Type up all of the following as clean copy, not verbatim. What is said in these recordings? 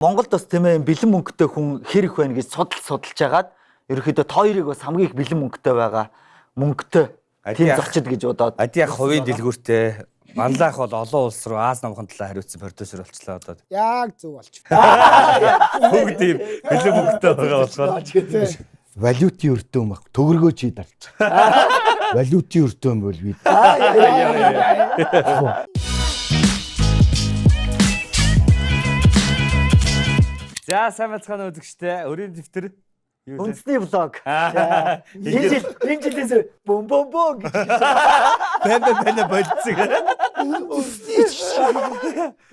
Монголд бас тийм ээ бэлэн мөнгөтэй хүн хэр их байна гэж судал судалж хагаад ерөөхдөө та хоёрыг бас хамгийн их бэлэн мөнгөтэй байгаа мөнгөтэй тийм Адиах. зочид гэж бодоод Адиах хувийн дэлгүүртэй Манлайх бол олон улс руу Аз номхон талаа хариуцсан продюсер болчлоо одоо. Яг зөв болж. Бүгд ийм бэлэн мөнгөтэй байгаа болохоор Валютын өртөө юм баг. Төгрөгөө чи дарч. Валютын өртөө юм бол би. За сайн байцгаана үзэгчдээ. Өрийн дэвтэр юу вэ? Үндэсний блог. Энэ жил энэ жилээс бөм бөм бөм гэж Бэн бэн бэн болцсон.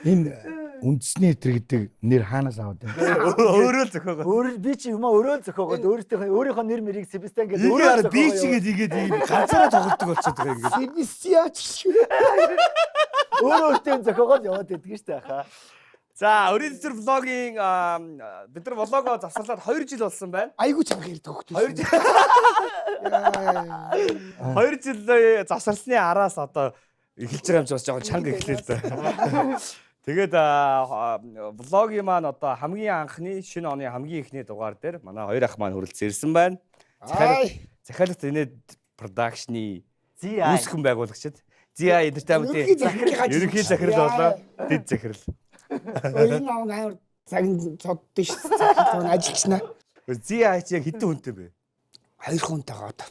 Энэ үндэсний өтер гэдэг нэр хаанаас аваад байна? Өөрөө л зөхөөгөө. өөр би чи юм аа өөрөө л зохиогоод өөртөөхөө өөрийнхөө нэр мэрийг Себастьян гэдэг Өөрөө өөрөө би чигээд игээд ийм ганцаараа тоглолдог болчиход байгаа ингээд. Себастьян ч өөрөө өөртөө зохиогоод яваад байдаг шүү дээ хаа. За өрийн дэвтэр влогийн бид нар влогоо завсарлаад 2 жил болсон байна. айгуу чанга ирдэг хөхтэй. 2 жил 2 жил завсарлсны араас одоо эхэлж байгаа юм чи бас жоохон чанга эхлэв л да. Тэгээд влогийн маань одоо хамгийн анхны шинэ оны хамгийн эхний дугаар дээр манай хоёр ах маань хүрэлцэн ирсэн байна. Ай. Захиалгат инээд продакшны ZI. үүсгэн байгуулагчид ZI Entertainment-ийн Ерөнхий захирлын ажил. ерөнхий захирал болоо дэд захирал. Энэ нам амар цагийн цоддон шүү. Захирал ажиллачнаа. ZI чи яг хэдэн хүнтэй бэ? Хоёр хүнтэйгээ одоо.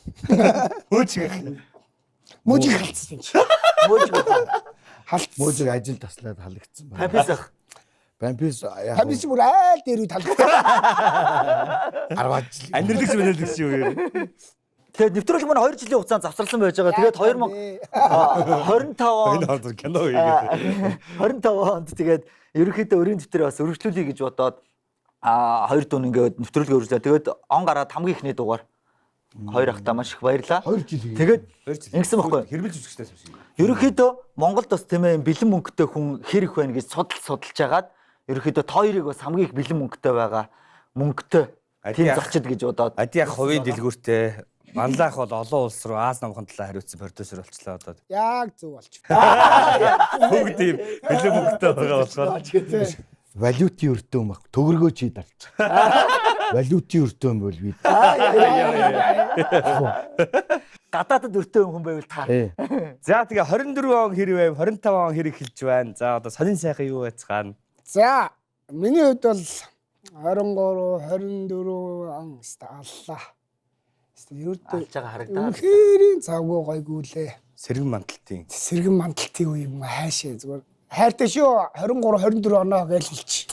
Хөөч их. Мужиг халдсан юм чи. Мөөж Халдсан. Мөөжиг ажил таслаад халагдсан байна. Папис ах. Пампис яг Пампис бүр айл дээр үе талдсан. 10 жил. Амьдралч мэнэлэгч юу юм. Тэгээд нэвтрүүлэг маань 2 жилийн хугацаанд завсарласан байж байгаа. Тэгээд 2025 он Энэ хавдар кино хийгээд. 25 онд тэгээд ерөнхийдөө өрийн дэвтэр бас өргөжлүүлэе гэж бодоод хоёр дүүн ингээд нэвтрүүлэг өргөжлөө. Тэгээд он гараад хамгийн ихний дугаар хоёр ахтаа маш их баярлаа. 2 жил хийгээд. Тэгээд Хоёр жил. ингэсэн байхгүй. Хэрмэл жүжигчдээс юм шиг. Ерөнхийдөө Монголд бас тийм ээ бэлэн мөнгөтэй хүн хэр их байна гэж судал судалж хагаад ерөнхийдөө та хоёрыг бас хамгийн их бэлэн мөнгөтэй байгаа мөнгөтэй тийм Адиах. зочид гэж бодоод Адиах хувийн дэлгүүртэй Манлайх бол олон улс руу Аз номхон талаа хариуцсан продюсер болчлоо одоо. Яг зөв болж. Бүгд ийм бэлэн мөнгөтэй байгаа болохоор Валютын өртөө юм баг. Төгрөгөө чи дарч. Валютын өртөө юм бол би. гадаадад өртөө хүн байвал та. Ээ. За тэгээ 24 он хэр вэ? 25 он хэр эхэлж байна? За одоо сонин сайхан юу байцгаана? За миний хувьд бол 23 24 он өстө аллаа. Өстө ердөө Алж байгаа харагдаад. үнэхээр завгүй гойгүй лээ. Сэргэн мандалтын. Сэргэн мандалтын үе юм хайшаа зүгээр. Хайртай шүү 23 24 оноо гэж хэлчих.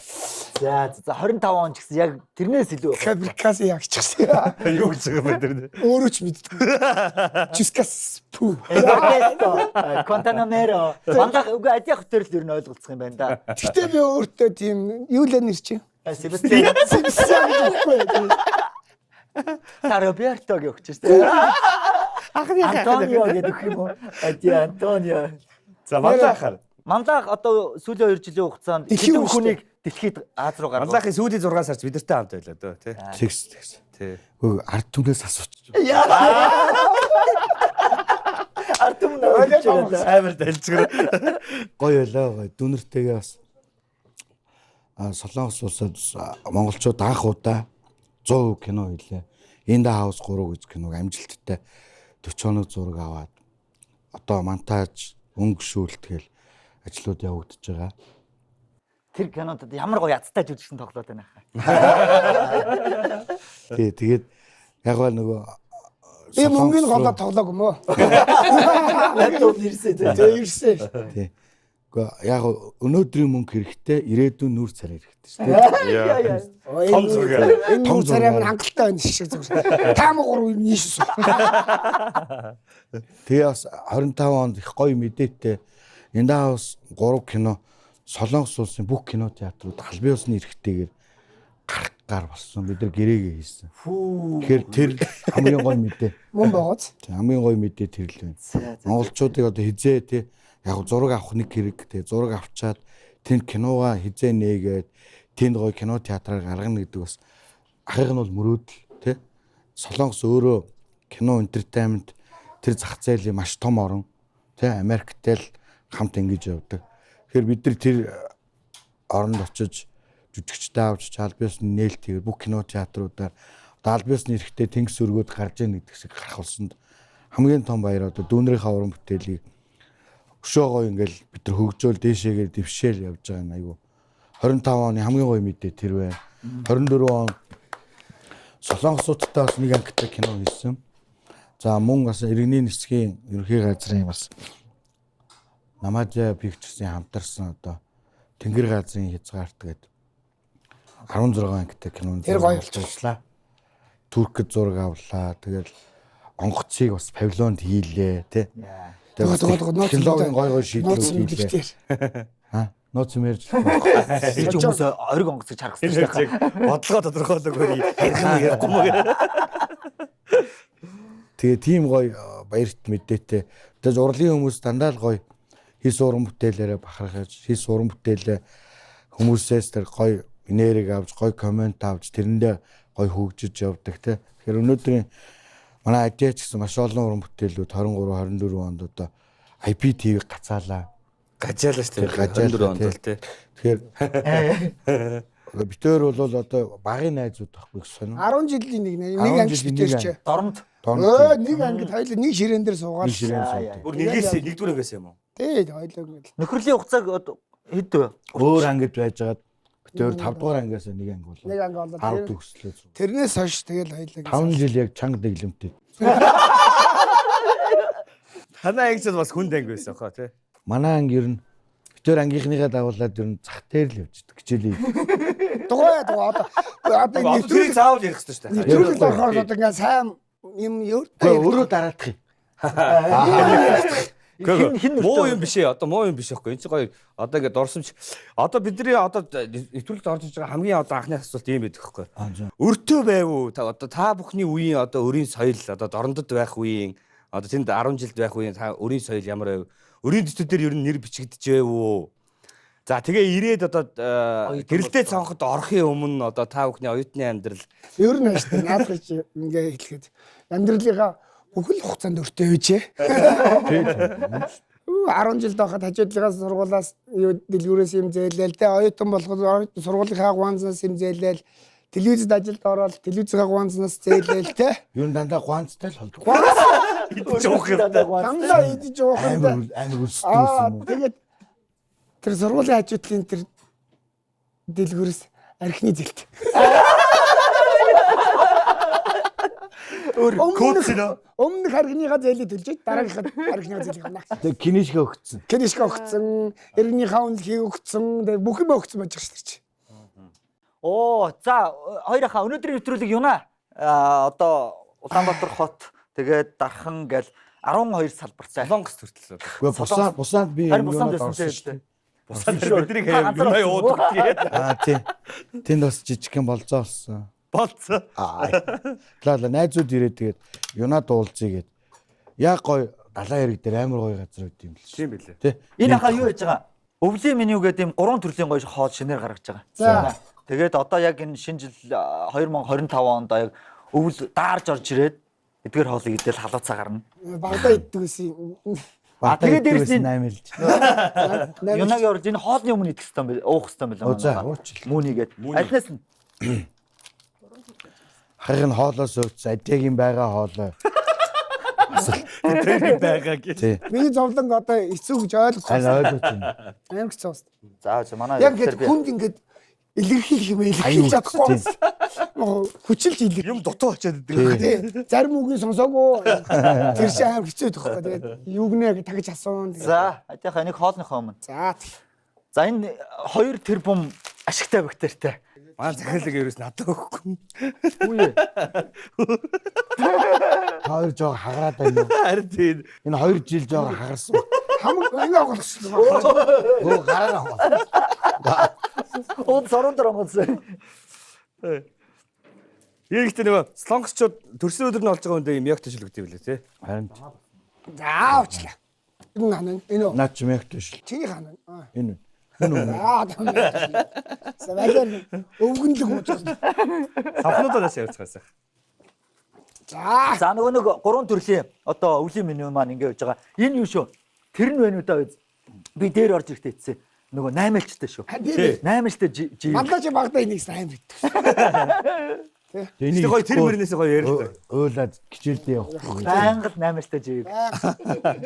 За за 25 он ч гэсэн яг тэрнээс илүү байх. Фабрикас ягчихсан. Юу гэж байгаа юм бэ тэр? Өөрөө ч мэддэггүй. Чискас пүү. Эрнесто, Квантанамеро. Манлах үгүй адиах хөтөр л ер нь ойлголцох юм байна да. Гэтэ би өөртөө тийм юу л нэр чи? Себастьян Себастьян гэж үгүй. та Роберто гэж өгч шүү дээ. Антонио гэдэг юм уу? Ади Антонио. За Манлайхаар. Манлах одоо сүүлийн 2 жилийн хугацаанд Дэлхийн хэдэн хүн шүү хүнийг дэлхийд Аз руу гаргав. Манлайхын сүүлийн 6 сарч бидэртэй хамт байлаа дөө тий. Тэгс тэгс. Тий. Үгүй ард түмнээс асуучих. Ард түмэн ойлгож байгаа да. Амар далжгэр. Гоё байлаа гоё. Дүнэртэйгээ бас Солонгос улсад монголчууд анх удаа 100% кино хийлээ. In the House 3 гэж киног амжилттай 40 хоног зураг аваад одоо монтаж, өнгөшүүлтгэл ажлууд явагдаж байгаа. Тэр кинонд одоо ямар гоё ядтай жүжигчин тоглоод байна хаа. Тий, тэгээд яг ба нөгөө Би мөнгөний Солонгос руу- голоо тоглоог юм уу? Яг дуу нэрсээ. Тэгээ ирсэн. Тий. Гэхдээ яг өнөөдрийн мөнгө хэрэгтэй, ирээдүйн нүүр царай хэрэгтэй шүү дээ. Том зураг. Энэ Том нүүр царай зураг. маань хангалттай байна шиг зүгээр. Та муу гур юм нийш. Тэгээ бас 25 онд их гоё мэдээтэй In the House 3 кино Солонгос улсын бүх кино театрууд албан ёсны эрхтэйгээр гарах гар болсон. Бид нар гэрээгээ хийсэн. Тэгэхээр тэр хамгийн гоё мэдээ. Мөн богоц. Тэг, хамгийн гоё мэдээ тэр л байна. Монголчуудыг одоо хизээ тий яг зураг авах нэг хэрэг тий зураг авчаад тэнд киногаа хизээ нээгээд тэнд гоё кино театраар гаргана гэдэг бас ахыг нь бол мөрөөдөл тий Солонгос өөрөө кино entertainment тэр зах зээлийн маш том орон тий Америктэй л хамт ингэж явдаг. Тэгэхээр бид нар тэр оронд очиж Жүжигчтэй авч аль биесны нээлт хийгээд бүх кино театруудаар одоо аль биесны эрхтэй тэнгис өргөөд гарч ийн гэдэг шиг гарах болсонд хамгийн том баяр одоо дүүнрийнхээ уран бүтээлийг өшөө гоё ингээл бид нар хөгжөөл дээшээгээ дэвшээл явж байгаа юм айгу. 25 оны хамгийн гоё мэдээ тэр байна. 24 он Солонгосуудтай бас нэг ангитай кино хийсэн. За мөн бас иргэний нисгийн ерөнхий газрын бас Намажа Pictures-ийн хамтарсан одоо Тэнгэр газрын хязгаарт гээд 16 ангитай кинонд Тэр гоё болчихлаа. Туркд зураг авлаа. Тэгэл онгоцыг бас павильонд хийлээ тий. Дугаа, дугаа, дугаа, нууц технологийн гой гой нууц шийдлүүд хийлээ. мэдвчээр. Аа нууц мэрж. Энэ ч хүмүүс ориг онгоцыг чаргасан шүү дээ. Бодлогоо тодорхойлоогүй ярих юм ярихгүй мө. Тэгээ тийм гоё баярт мэдээтэй. Тэгээ урлагийн хүмүүс дандаа л гоё хийс уран бүтээлээрээ бахархаж, хийс уран бүтээлээ хүмүүсээс тэр гоё энерги авч, гоё коммент авч тэрэндээ гоё хөгжиж явдаг те. Тэгэхээр өнөөдрийн манай ажиж гэсэн маш олон уран бүтээлүүд 23 24 онд одоо IPTV гацаалаа. Гажаалаа шүү дээ. Гажаалаа, 24 онд бол тий. Тэгэхээр битээр бол одоо багын найзууд байхгүй гэсэн. 10 жилийн нэг нэг 10 анги жилийн нэг битэрч. анги. Дормд Өө нэг ангид хоёул нэг ширээн дээр суугаад. Нэг ширээн суудаг. Бүр нэгээс нэгдүгээр ангиас юм уу? Тий хоёул ингээд. нөхөрлийн хугацааг одоо хэд вэ? Өөр ангид байжгаад битээр 5 дугаар ангиас нэг анги болоо. Нэг анги болоо. 10 төгслөө. Тэрнээс хойш тэгэл хоёул 5 жил яг чанга дэглэмтэй. Танай анги ч бас хүнд анги байсан хаа тий. Манай анги ер нь битээр ангийнхныгаа дагуулад ер нь зах дээр л явждаг хичээлээ. Дугаа дугаа одоо одоо Одоо тэрийг нэвтрүүлэг заавал ярих хэрэгтэй шүү дээ. нэвтрүүлэгт орохоор одоо ингээд сайн юм Гэхдээ өөртөө өөрөө дараадах юм. Хин хин Муу юм биш ээ. Одоо муу юм биш аахгүй. Энд чи гоё одоо ингээд дурсамж одоо бидний одоо нэвтрүүлэгт орж иж байгаа хамгийн одоо анхны асуулт ийм байдаг аахгүй. Өртөө байв уу? Та одоо та бүхний үеийн одоо өрийн соёл одоо дорондод байх үеийн одоо тэнд 10 жилд байх үеийн та өрийн соёл ямар байв? Өрийн төтө дээр ер нь нэр бичигдэж байв уу? За тэгээ ирээд одоо Оюутан гэрэлтэй цонход орохын өмнө одоо та бүхний оюутны амьдрал Ер нь хааштай наадах чи ингээ хэлэхэд амьдралынхаа бүхэл хугацаанд өртөө байжээ. 10 жил байхад хажуудлынхаа сургуулаас юу дэлгүүрээс юм зээлээл тэ оюутан болоход оюутан сургуулийнхаа гуанзнаас юм зээлээл телевизэд ажилд ороод телевизийнхаа гуанзнаас зээлээл тэ Ер нь дандаа гуанцтай л холдог. идэж уух юм да. дандаа идэж уух юм да. Амар амар өсдөг Аа юм уу? тэгээд тэр сургуулийн хажуудлын тэр дэлгүүрээс архины зээлт. Өөр кодс нөө. Өмнөх архиныхаа зээлийг төлж дараагийнхаа архиныхаа зээлийг авна. Тэгээ кинишгэ өгцөн. Кэнишка өгцөн, эргэнийхээ үнэлгийг өгцөн, тэгээ бүх юм өгцөн байж байгаа шүү дээ. Оо за хоёр ахаа өнөөдрийн нэвтрүүлэг юунаа? Аа одоо Улаанбаатар хот тэгээд Дархан гэл 12 салбартай. Солонгос төртөл. Үгүй бусаа бусаанд би Харин юм бусаанд юунад байсан орсон шүү тийм. дээ. Бусаад бидний Та ганцаар юм орсон уудаг тий. Аа тий. Тэнд бас жижигхэн болзоо болсон. Болцсон. Аа. Лала найзууд ирээд тэгээд юунад уулзъя гэд. Яг гоё далайн хэрэг дээр амар гоё газар байд юм л шүү. Тийм билээ. Тий. Энэ ахаа юу яаж байгаа? Өвлийн меню гэдэг юм гурван төрлийн гоё хоол шинээр гаргаж байгаа. За. Тэгээд одоо яг энэ шинэ жил 2025 онд яг өвөл даарж орж ирээд эдгээр хоолыг идэл халууцаа гарна. Багадаа иддэг гэсэн юм. Аа тэгээд дээрэс нь 8 хэлж. Юнагийн орж энэ хоолны өмнө идэх хэрэгтэй юм бэл уух хэрэгтэй юм бэл. Оо, за, уучил. Үүнийгээд альнаас нь Харин нь хоолоос өвц адиагийн байгаа хоолой. Тэр байгаа гэж. Тий. Миний зовлон одоо хэцүү гэж ойлгох. Харин ойлгож байна. Амар хэцүү бас. за за манай Яг ингээд би хүнд ингээд илэрхийлэх юм илэрхийлж чадахгүй. Хүчилж илэр. Юм дутуу очиад идэг. Тий. Зарим үгийг сонсоогүй. Тэр чинь амар хэцүү байдаг байхгүй. Тэгээд юуг нэ тагж асуун. Тэгээд. За адиаха энийг хоолныхоо өмнө. За. тий. За энэ 2 тэрбум ашигтай бактеритай. Манай захиалга ерөөс надад өгөхгүй. Үгүй. Та хоёр жоо хагараад байна уу? Харин тийм. Энэ 2 жил жоо хагарсан. Хамаг ингэ оголсон. Өө гараар аваа. Ууд сорон дээр онгоцсон. Гэхдээ нөгөө солонгосчууд төрсөн өдөр нь олж байгаа хүндээ юм яг төшөл өгдөг юм лээ тий. Харин За уучлаа. Энэ хана энэ үү? наад чи мягт биш. Чиний хана. Аа. Энэ. Энэ үү? Аа. Савалаар өвгөнлөг ууж байгаа. Савхнуудаа нас явуулчихаасаа. За. За нөгөө нэг гурван төрлийн одоо өвлийн меню маань ингэ явж байгаа. Энэ юу шүү? Тэр нь байна уу даа? Би дээр орж ирэхдээ итсэн. Нөгөө 8 элчтэй шүү. Тийм. 8 элчтэй жив. Мандаа чи багтаа энийг сайн мэддэг. Тэгээ Гэтэ гоё тэр мөрнөөсөө гоё ярил. Уйлаад хичээлдээ явахгүй. Байнга л 8 элчтэй жив.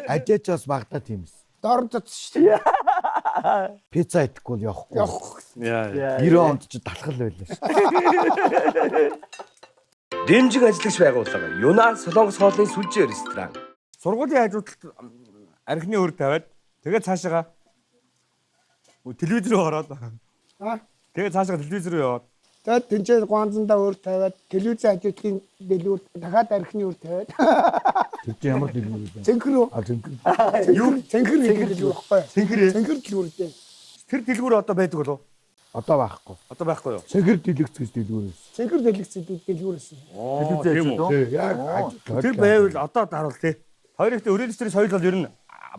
Ажээч бас багтаа тийм эс. Дорн цоц шүү дээ. Пицца идэхгүй бол явахгүй. Явахгүй. Яа. 90 онд чи талхал байлаа шүү. Дэмжиг ажиллагч байгууллага Юнаа Солонгос хоолны сүлжээ ресторан. Сургуулийн хажуудалд архины өр тавиад тэгээд цаашаага телевиз рүү ороод Аа. тэгээд цаашаага телевиз рүү яваад Тэгээд тэнцээ гуанзандаа өөр тавиад телевизийн хажуудлын дэлгүүр дахиад архины өөр тавиад Тэр чинь ямар дэлгүүр вэ? цэнхэр үү? А зэнхэр. Юу? Цэнхэр гэдэг дэлгүүр баггүй юу? Цэнхэр ээ? Цэнхэр дэлгүүр дээ. Тэр дэлгүүр одоо байдаг болов? Одоо байхгүй. Одоо байхгүй юу? Цэнхэр дэлгэц гэж дэлгүүр байсан. Цэнхэр дэлгэц гэдэг дэлгүүр байсан. Оо, тийм үү. Тий, яг хажуу- Тэр байвал одоо даруул тий. Хоёр ихтэй өрөө дэвтрийн соёл бол ер нь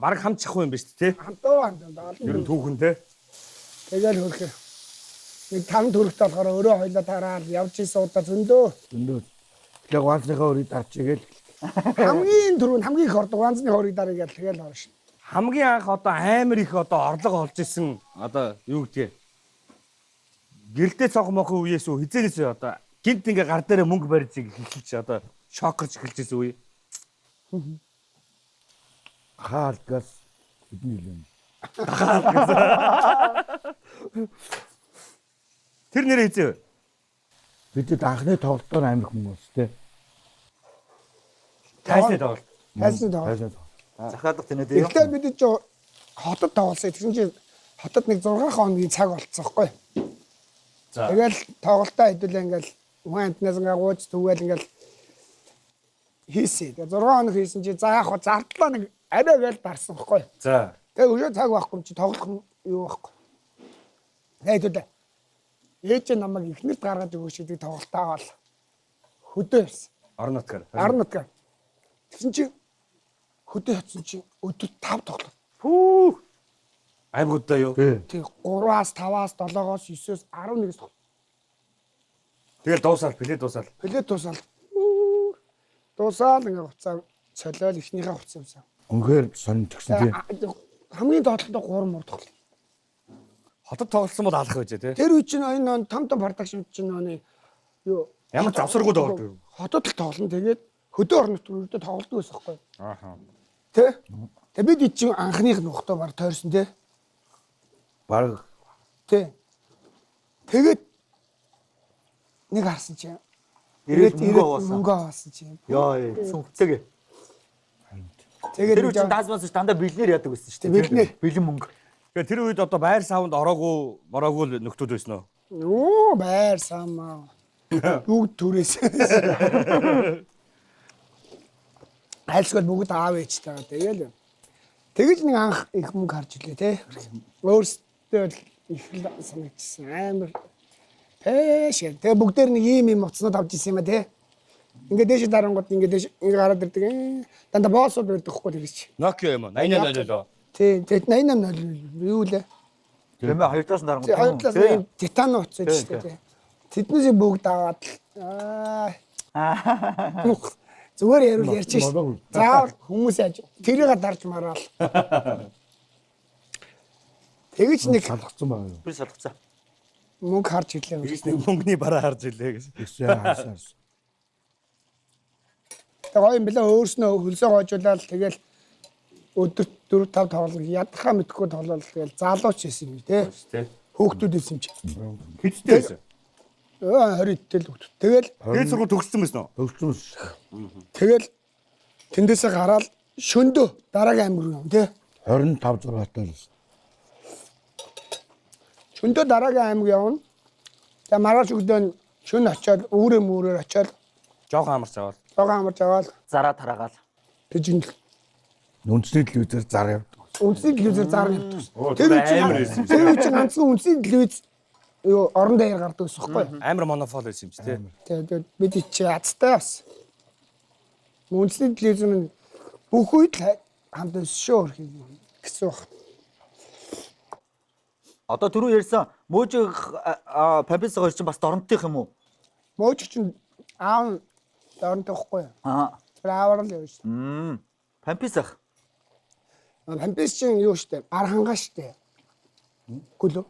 бараг хамт чихгүй юм биш үү тий. Хамтаа хамтаа. Ер нь түүхэн тий. Тэгэл хөрхөө. Нэг таван төрөгт болохоор өрөө хоёлоо тараал явж исэн удаа зөндөө. Зөндөө. Тэгэхээр ганцныхаа өрийг дарч игээл Хамгийн түрүүнд хамгийн их ордог ганцны хорыг дарыг ял тэгэл орно шин. Хамгийн анх одоо амар их одоо орлого олж исэн одоо юу гэдгийг гэрэлтэй цонх мохын үеэс үү хизээнээс үү одоо гинт ингээ гар дээрээ мөнгө барьж эхэлж одоо шокерч эхэлж исэн үе. хаалгаас хэдэн жил юм. Тэр нэрээ хизээ вэ? Бидэд анхны тоглолтоор амар их мөнгө олсон тий. Тайсны тоглолт. Тайсны тоглолт. Тайсны тоглолт. Захиалга тэнэ дээ. Эхлээд бид ч хотод тоглосон. Тэгсэн чинь хотод нэг 6 хоногийн цаг болцсон байхгүй. За. Тэгэл тоглолтоо хэдүүлээ ингээл хүн амтнаас ингээ гууж түгээл ингээл хийсэн. Тэгээ 6 хоног хийсэн чи за яах вэ? Зардлаа нэг арай гээл дарсан байхгүй. За. Тэгээ өшөө цаг байхгүй юм чи тоглох юм юу байхгүй. Тэгээ хэдүүлээ. Ээж нь намайг эхнэрт гаргаж өгөөч гэдэг тоглолтоо аваад хөдөө явсан. Орон нутгаар. 10 нутгаар. Тэгсэн чи хөдөө явсан чи өдөр 5 тоглолт. Пүү. Аймагудаа юу? Тий. Тэг 3-аас 5-аас 7-оос 9-өөс 11-ээс тоглолт. Тэгэл дуусаал, плей дуусаал. Плей дуусаал. Дуусаал ингээ хуцаа солиол эхнийхээ хуцаа юмсан. Үнэхээр сонин тэгсэн тий. Хамгийн доотлолтоо 3 мөр тоглолт. Хотод тоглосон бол алах байжээ тий. Тэр үе чинь энэ нөө том том продакшн чинь нөө юу Ямар завсаргүй тоглодог юм. Хотод л тоглоно. Тэгээд хөдөө орон нутгаар өрдөө тоглодог байсан байхгүй. Ааха. Тэ? Тэ бид чинь анхных нөхтөө бар тойрсон тэ. Бараг Тэ. Тэгээд нэг харсан чинь Ирээд мөнгө аваасан. Мөнгө аваасан чинь. Яа, сүнхтэйг. Тэгээд Тэр үе чинь даас мас дандаа бэлнээр яадаг байсан шүү дээ. Бэлнээр. Бэлэн мөнгө. Тэгэхээр тэр үед одоо байр савнд ороогүй, мороогүй л нөхдүүд байсан уу? Юу байр самаа. Бүгд түрээс. Айлсгал бүгд аав ээжтэйгээ тэгэл. Тэгэж нэг анх их мөнгө харж илээ те. Өөрсдөө л их л санагдчихсан амар. Пэш. Тэгээ бүгдээр нэг ийм ийм уцнууд авч исэн юм а те. Ингээ дээш дарангууд ингээ дээш ингээ гараад ирдэг. Дандаа боосууд барьдаг хгүй тэгэж. Nokia юм уу? 8800. Тий, тэгээд 8800 юу лээ. Тийм ээ, хоёр талаас нь дарангууд. Тий, хоёр талаас нь ийм титан утас байдаг шүү дээ. Тэднээсээ бүгд аваад л аа зүгээр ярил ярьж ш. Заавал хүмүүс яаж тэрийг дарж мараал. Тэгэж нэг салгацсан байгаа юу? Би салгацсан. мөнгө харж ирлээ. Тэгэж нэг мөнгөний бараа харж илээ гэсэн. Эсвэл харсан. харсан. Тэг гоё юм бэлээ өөрснөө хөлсөө гоожуулаад тэгэл өдөрт 4 5 тоглох ядахаа мэдхгүй тоглол тэгэл залууч байсан юм тий. Тий. Хөөхтүүд байсан юм чи. Хэдтэй байсан? Өө 20 дэл хүүхдүүд. Тэгэл Дээд сургууль төгссөн байсан уу? Төгссөн шүү. тэгэл тэндээсээ гараал шөндөө дараагийн аймаг руу явна тий. 25 6 таа л байсан. Шөндөө дараагийн аймаг явна. Тэгээ маргааш өглөө нь шөнө очиод үүрээ мүрээр очиод Жохон амарч аваад. логоо амарч аваад Зараа тараагаал. тэжин Үндэсний телевизээр зар явдаг. үндэсний телевизээр зар явдаг. Оо, Тэр үе чинь амар байсан юм тэр үе чинь ганцхан үндэсний телевиз юу орон даяар гардаг гэсэн байхгүй юу? Амар монопол байсан юм чи тий. Тэгээд бид чи азтай бас. Үндэсний телевиз нь бүх үед л хамт байсан шүү гэсэн баг. Одоо түрүү ярьсан Мөөжиг Пампис хоёр чинь бас доронтих юм уу? Мөөж чинь аав нь дорнтой байхгүй юу? Аа. Тэр аавар л явж. Пампис ах. Пампис чинь юу штэ? Гар хангаа штэ. Үгүй лөө.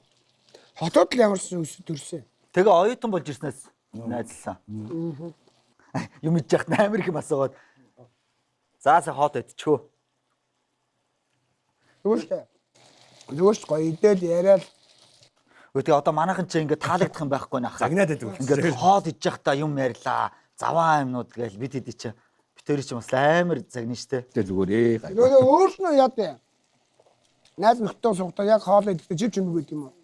Хотод л ямар ч өсөж төрсөн. Тэгээ оюутан болж ирснээс найзлсан. Юм иж яхад амар их юм асуугаад. За сайн хот идчихөө. Зүгээр л зүгээр ч гоё идэл яриад Өө тэгээ одоо манайхан чи ингээд таалагдах юм байхгүй нах. Загнаад байдаг болчихсон. Ингээд хоол иж яхад юм ярьлаа. Заваа юмнууд гээл бид хэдий чи бит хоёрын чи бас амар загна штэ. Тэ зүгээр ээ. нөгөө өөрснөө яад вэ? Найз нөхдөд суухдаа яг хоол идэхдээ жив чимэг байд юм уу?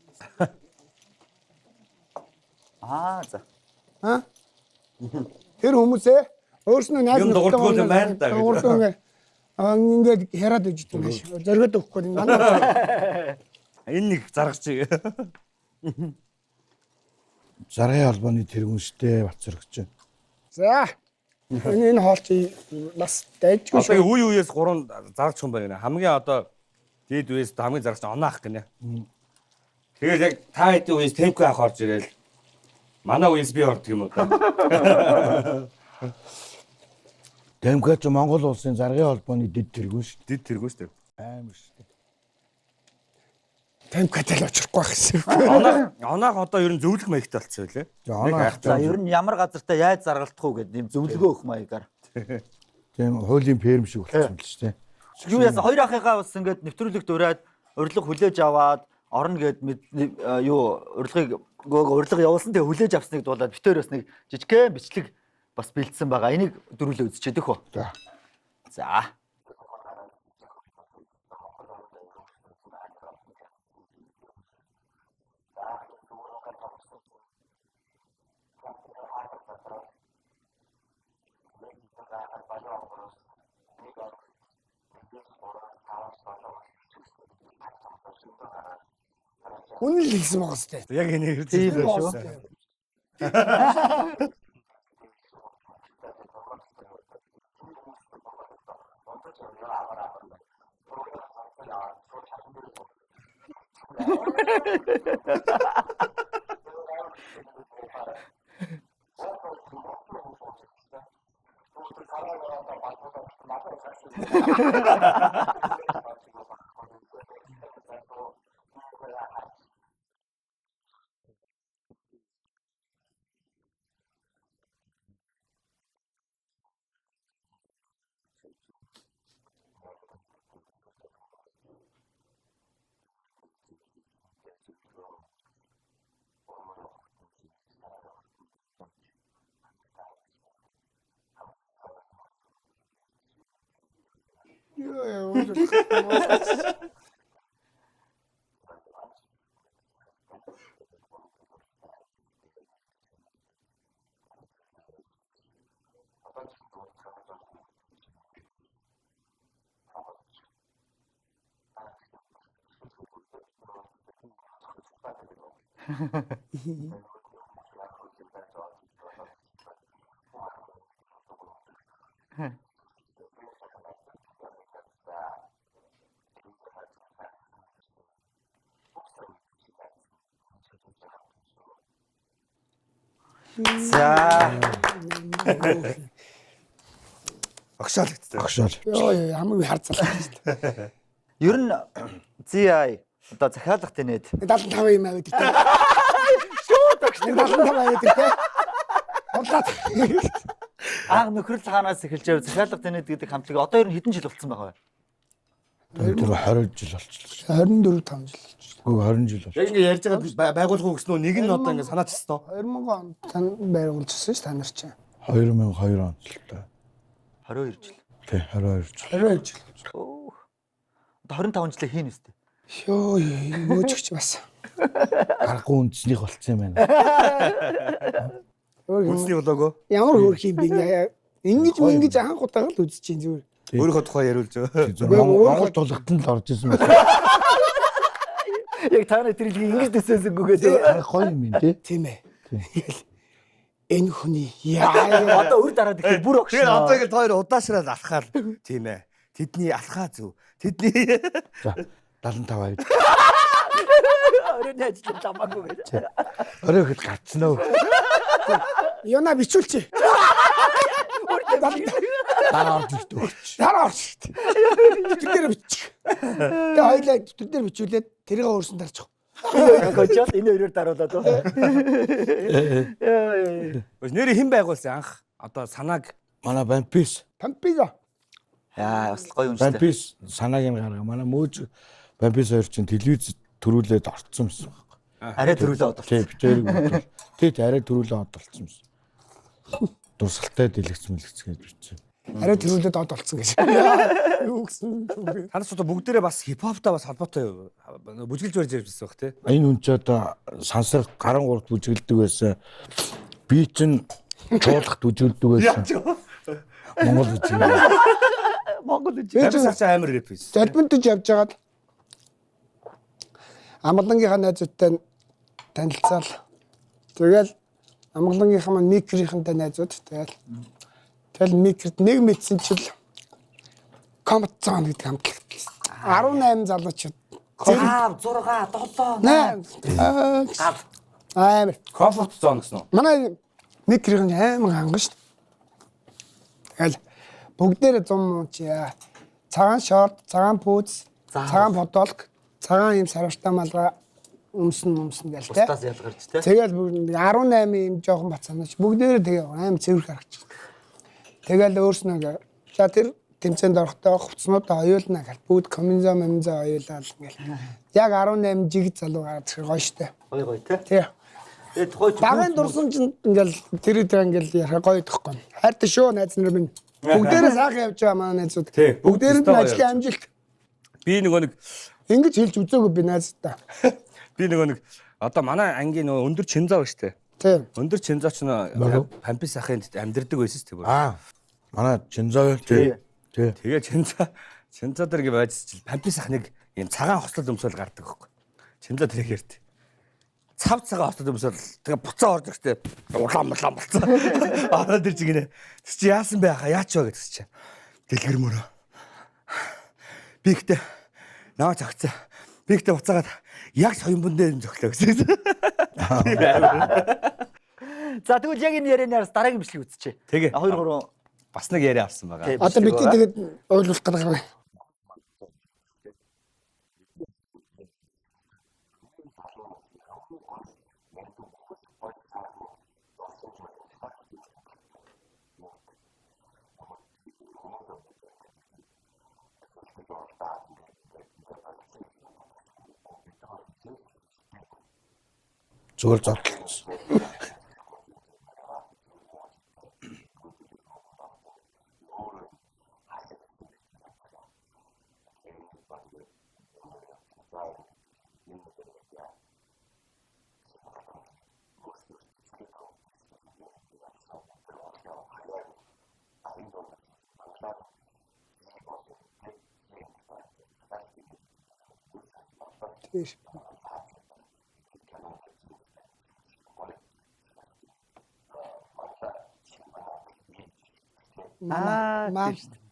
Аа за. Аа? Тэр хүмүүсээ өөрснөө найз Юм дугуйдгүй юм байна да гэж. Дугуйдгүй ингээд аа, ингээд яриад өгч юм биш. Зориод өгөхгүй манай Энэ нэг заргач. Заргын холбооны тэргүүн штэ Батцөрөгч. За. Энэ хоол чи бас дайжгүй Одоо шүү. үе үеэс гурван заргач хүн байна гэнэ. Хамгийн одоо дээд үеэс хамгийн заргач нь Оноох гинэ. Тэгээд яг та хэдийн үеэс Тэмко ах орж ирээл манай үеэс би ордог юм уу та. Дэмгэ ч Монгол улсын заргын холбооны дэд тэргүүн штэ. Дид тэргүүн шүү дээ. Амар штэ. Тамхитай л очихгүй байх гэсэн. Оноох одоо ер нь зөвлөх маягтай болчихсон байлээ. За Оноох За ер нь ямар газартай яаж заргалдах уу гэдэг юм зөвлөгөө өгөх маягаар. тийм хуулийн ферм шиг болчихсон л штэ. Юу яасан хоёр ахыгаа бас ингээд нэвтрүүлэгт ураад урилга хүлээж аваад орно гэд юу урилгыг урилга явуулсан тэгээ хүлээж авсныг дуулаад битээр бас нэг жижигхэн бичлэг бас бэлдсэн байгаа. Энийг дөрүлээ үзчихээд өх үү. За. За. Үнэн л хэлсэн байгаа сте. Яг энийг хэлж Тийм байна шүү. Йоо, юу. За. Огшоол гэдэг. Огшоол. Йоо, ёо, хамгийн харцалаа шүү дээ. Ер нь ZI одоо захиалга тэнэд 75 юм аваад иртээ. Шууд огш 75 аваад иртээ. Худлаад. анх нөхрөл хаанаас эхэлж байв захиалга тэнэд гэдэг хамтлаг одоо ер нь хэдэн жил болцсон байгаа вэ? Тэр 20 жил болчихлоо. 24 5 жил болчихлоо. Үгүй 20 жил болчихлоо. Яг ингэ ярьж байгаад байгуулах уу гэсэн үү? Нэг нь одоо ингэ санаачсан уу? 2000 он тань байгуулжсэн ш та нар чинь. 2002 он л та. 22 жил. Тий 22 жил. 22 жил. Өөх. Одоо 25 жилээ хийн үстэй. Йоо, мөөжгч бас. Аргагүй үндэснийх болцсон юм байна. Өөр юм- Үндэсний блогоо. Ямар хөөрх юм бэ? Ингэж мингэж анх удаага л үзэж чинь зүгээр. Өөрийнхөө тухай яриулж. Монгол тулгатанд л орж исэн байна. Яг та нар тэр хэлгийг ингэж төсөөсөнгүү гэдэг. Арга гоё юм юм тий. Тийм ээ. Тэгэл энэ хүний яа Одоо үр дараад ихээр бүр Тэгэхээр огшно. одоо ингэ хоёр удаашраад алхаал. Тийм ээ. Тэдний алхаа зөв. Тэдний За 75 аваад. Өрөөний ажил ламаагүй гэж. Орой ихэд гарцсан өө. Юна бичүүлчих. Дараа орж ирт өгч. Дараа орж ирт. Төтөр дээр бичих. Тэгээ хоёлаа төтөр дээр бичүүлээд тэрийг өөрсөн дарчих. Энэ кочод энэ хоёроор даруулаад уу. Нэр хэн байгуулсан анх одоо санааг Манай Бампис. Пампиза. Яа, бас л гоё юм шүү дээ. Бампис санааг нь гарга. Манай мөөж Бампис хоёр чинь телевиз төрүүлээд орцсон байсан байхгүй. Арай төрүүлээ одолцсон. Тий, битэрэг бодвол. Тий, тий, арай төрүүлээ одолцсон байсан. Дурсалтай дэлгэц мэлгэц гэж бичсэн. Арай төрүүлээд од болцсон гэж. Юу гэсэн үг. танаас одоо бүгдээрээ бас хипхоптой бас холбоотой бүжгэлж барьж явжсэн баг тий. Энэ хүн ч одоо сансар гарan гурд бүжгэлдэг байсан. Би чинь чуулгад бүжгэлдэг байсан. Монгол бүжгэлдэг. Монгол үжи. Бампис ах чинь амар рэп байсан. Залбинтж явж байгаад Амгалангийнхаа найзуудтай танилцаал. Тэгэл Амгалангийнхаа маань микрийнхэнтэй найзууд тэгэл тэгэл микрт нэг мэдсэн чил комфорт зон гэдэг хамтлаг. 18 залуучууд. 5 6 7 8 8 гал. Амар. Comfort zone гэсэн үү? Манай микрийн амар ханган шүү дээ. Тэгэл бүгдээрээ зум уучаа. Цагаан шорт, цагаан пүүз, цагаан футболк, цагаан юм сарвартай малгай өмсөн өмсөн гэл тэ. Бусдаас ялгарч те. Тэгэл бүгд 18 юм жоохон бацаанаач бүгдээрээ тэгээ аим цэвэрх харагч. Тэгэл өөрснөө ингээ за тэр тэмцээнд орохдоо хувцснуудаа оюулна гэл бүгд коминзо мемзо оюулаад ингээл. Яг 18 жиг залуу гараад ирэх гоё штэ. Гоё гоё те. Тий. Тэгээд гоё ч Багын дурсан чинь ингээл тэр тэр ингээл ярих гоё идэхгүй. Хайртай шүү найз нар минь. Бүгдээрээ сайхан явж байгаа манай найзууд. Тий, бүгд Бүгдээрэнд нь өстой гоё ажлын амжилт. Би нөгөө нэг Ингэж хэлж үзээгүй би найзтай. би нөгөө нэг одоо манай ангийн нөгөө өндөр чинзаа ба штэ. Тий. Өндөр чинзаа ч нөө Пампис ахын амьдэрдэг байсан шүү дээ. Аа. Манай Чинзоо тий. Тий. Тэгээ чинзаа чинзаа дээр ингэ байж чил Пампис ах нэг юм цагаан хослол өмсөөл гардаг байхгүй. Чинзаа тэрийг ярьд. Цав цагаан хослол өмсөөл тэгээ буцаа орж ирэхтэй улаан улаан болцсон. Ороод ирж гинэ. Тэр чи яасан бэ хаа яач вэ гэсэн чи. Дэлгэр мөрөө. Би ихтэй наа цогцсон. Би ихтэй буцаагаад яг соёмбон дээр нь зөглөө гэсэн. За тэгвэл яг энэ ярианы араас дараагийн бичлэг үзчихье. Тэгээ. 2 3 Бас нэг яриа авсан байгаа. Тий. Одоо бити тэгээд уйлуулах гэдэг юм. Зүгээр зодлсон. Тийш. Аа Маа. тийм шүү дээ.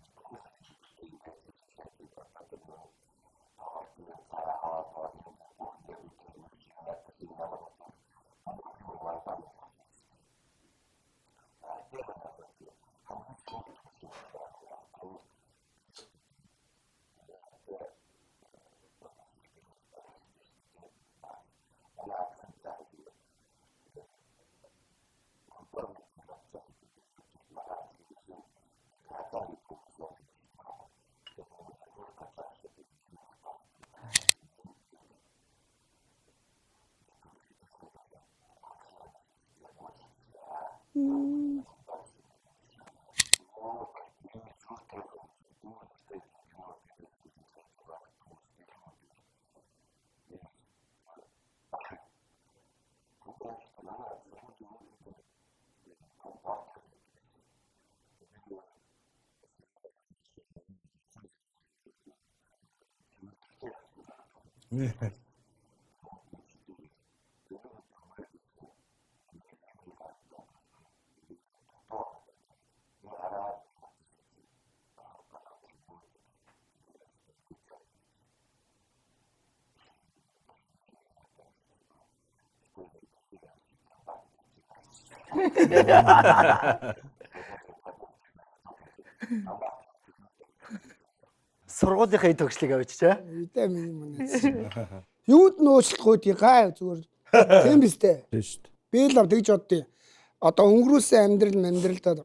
Сургуулийнхаа эд төгслийг авчиж аа. Үдэ миний манай. Юуд нөөцлөхгүй тий гай зүгээр. Тийм биз дээ. Тийм шүү дээ. Би л тэгж боддیں۔ Одоо өнгөрүүлсэн амьдрал амьдралдаа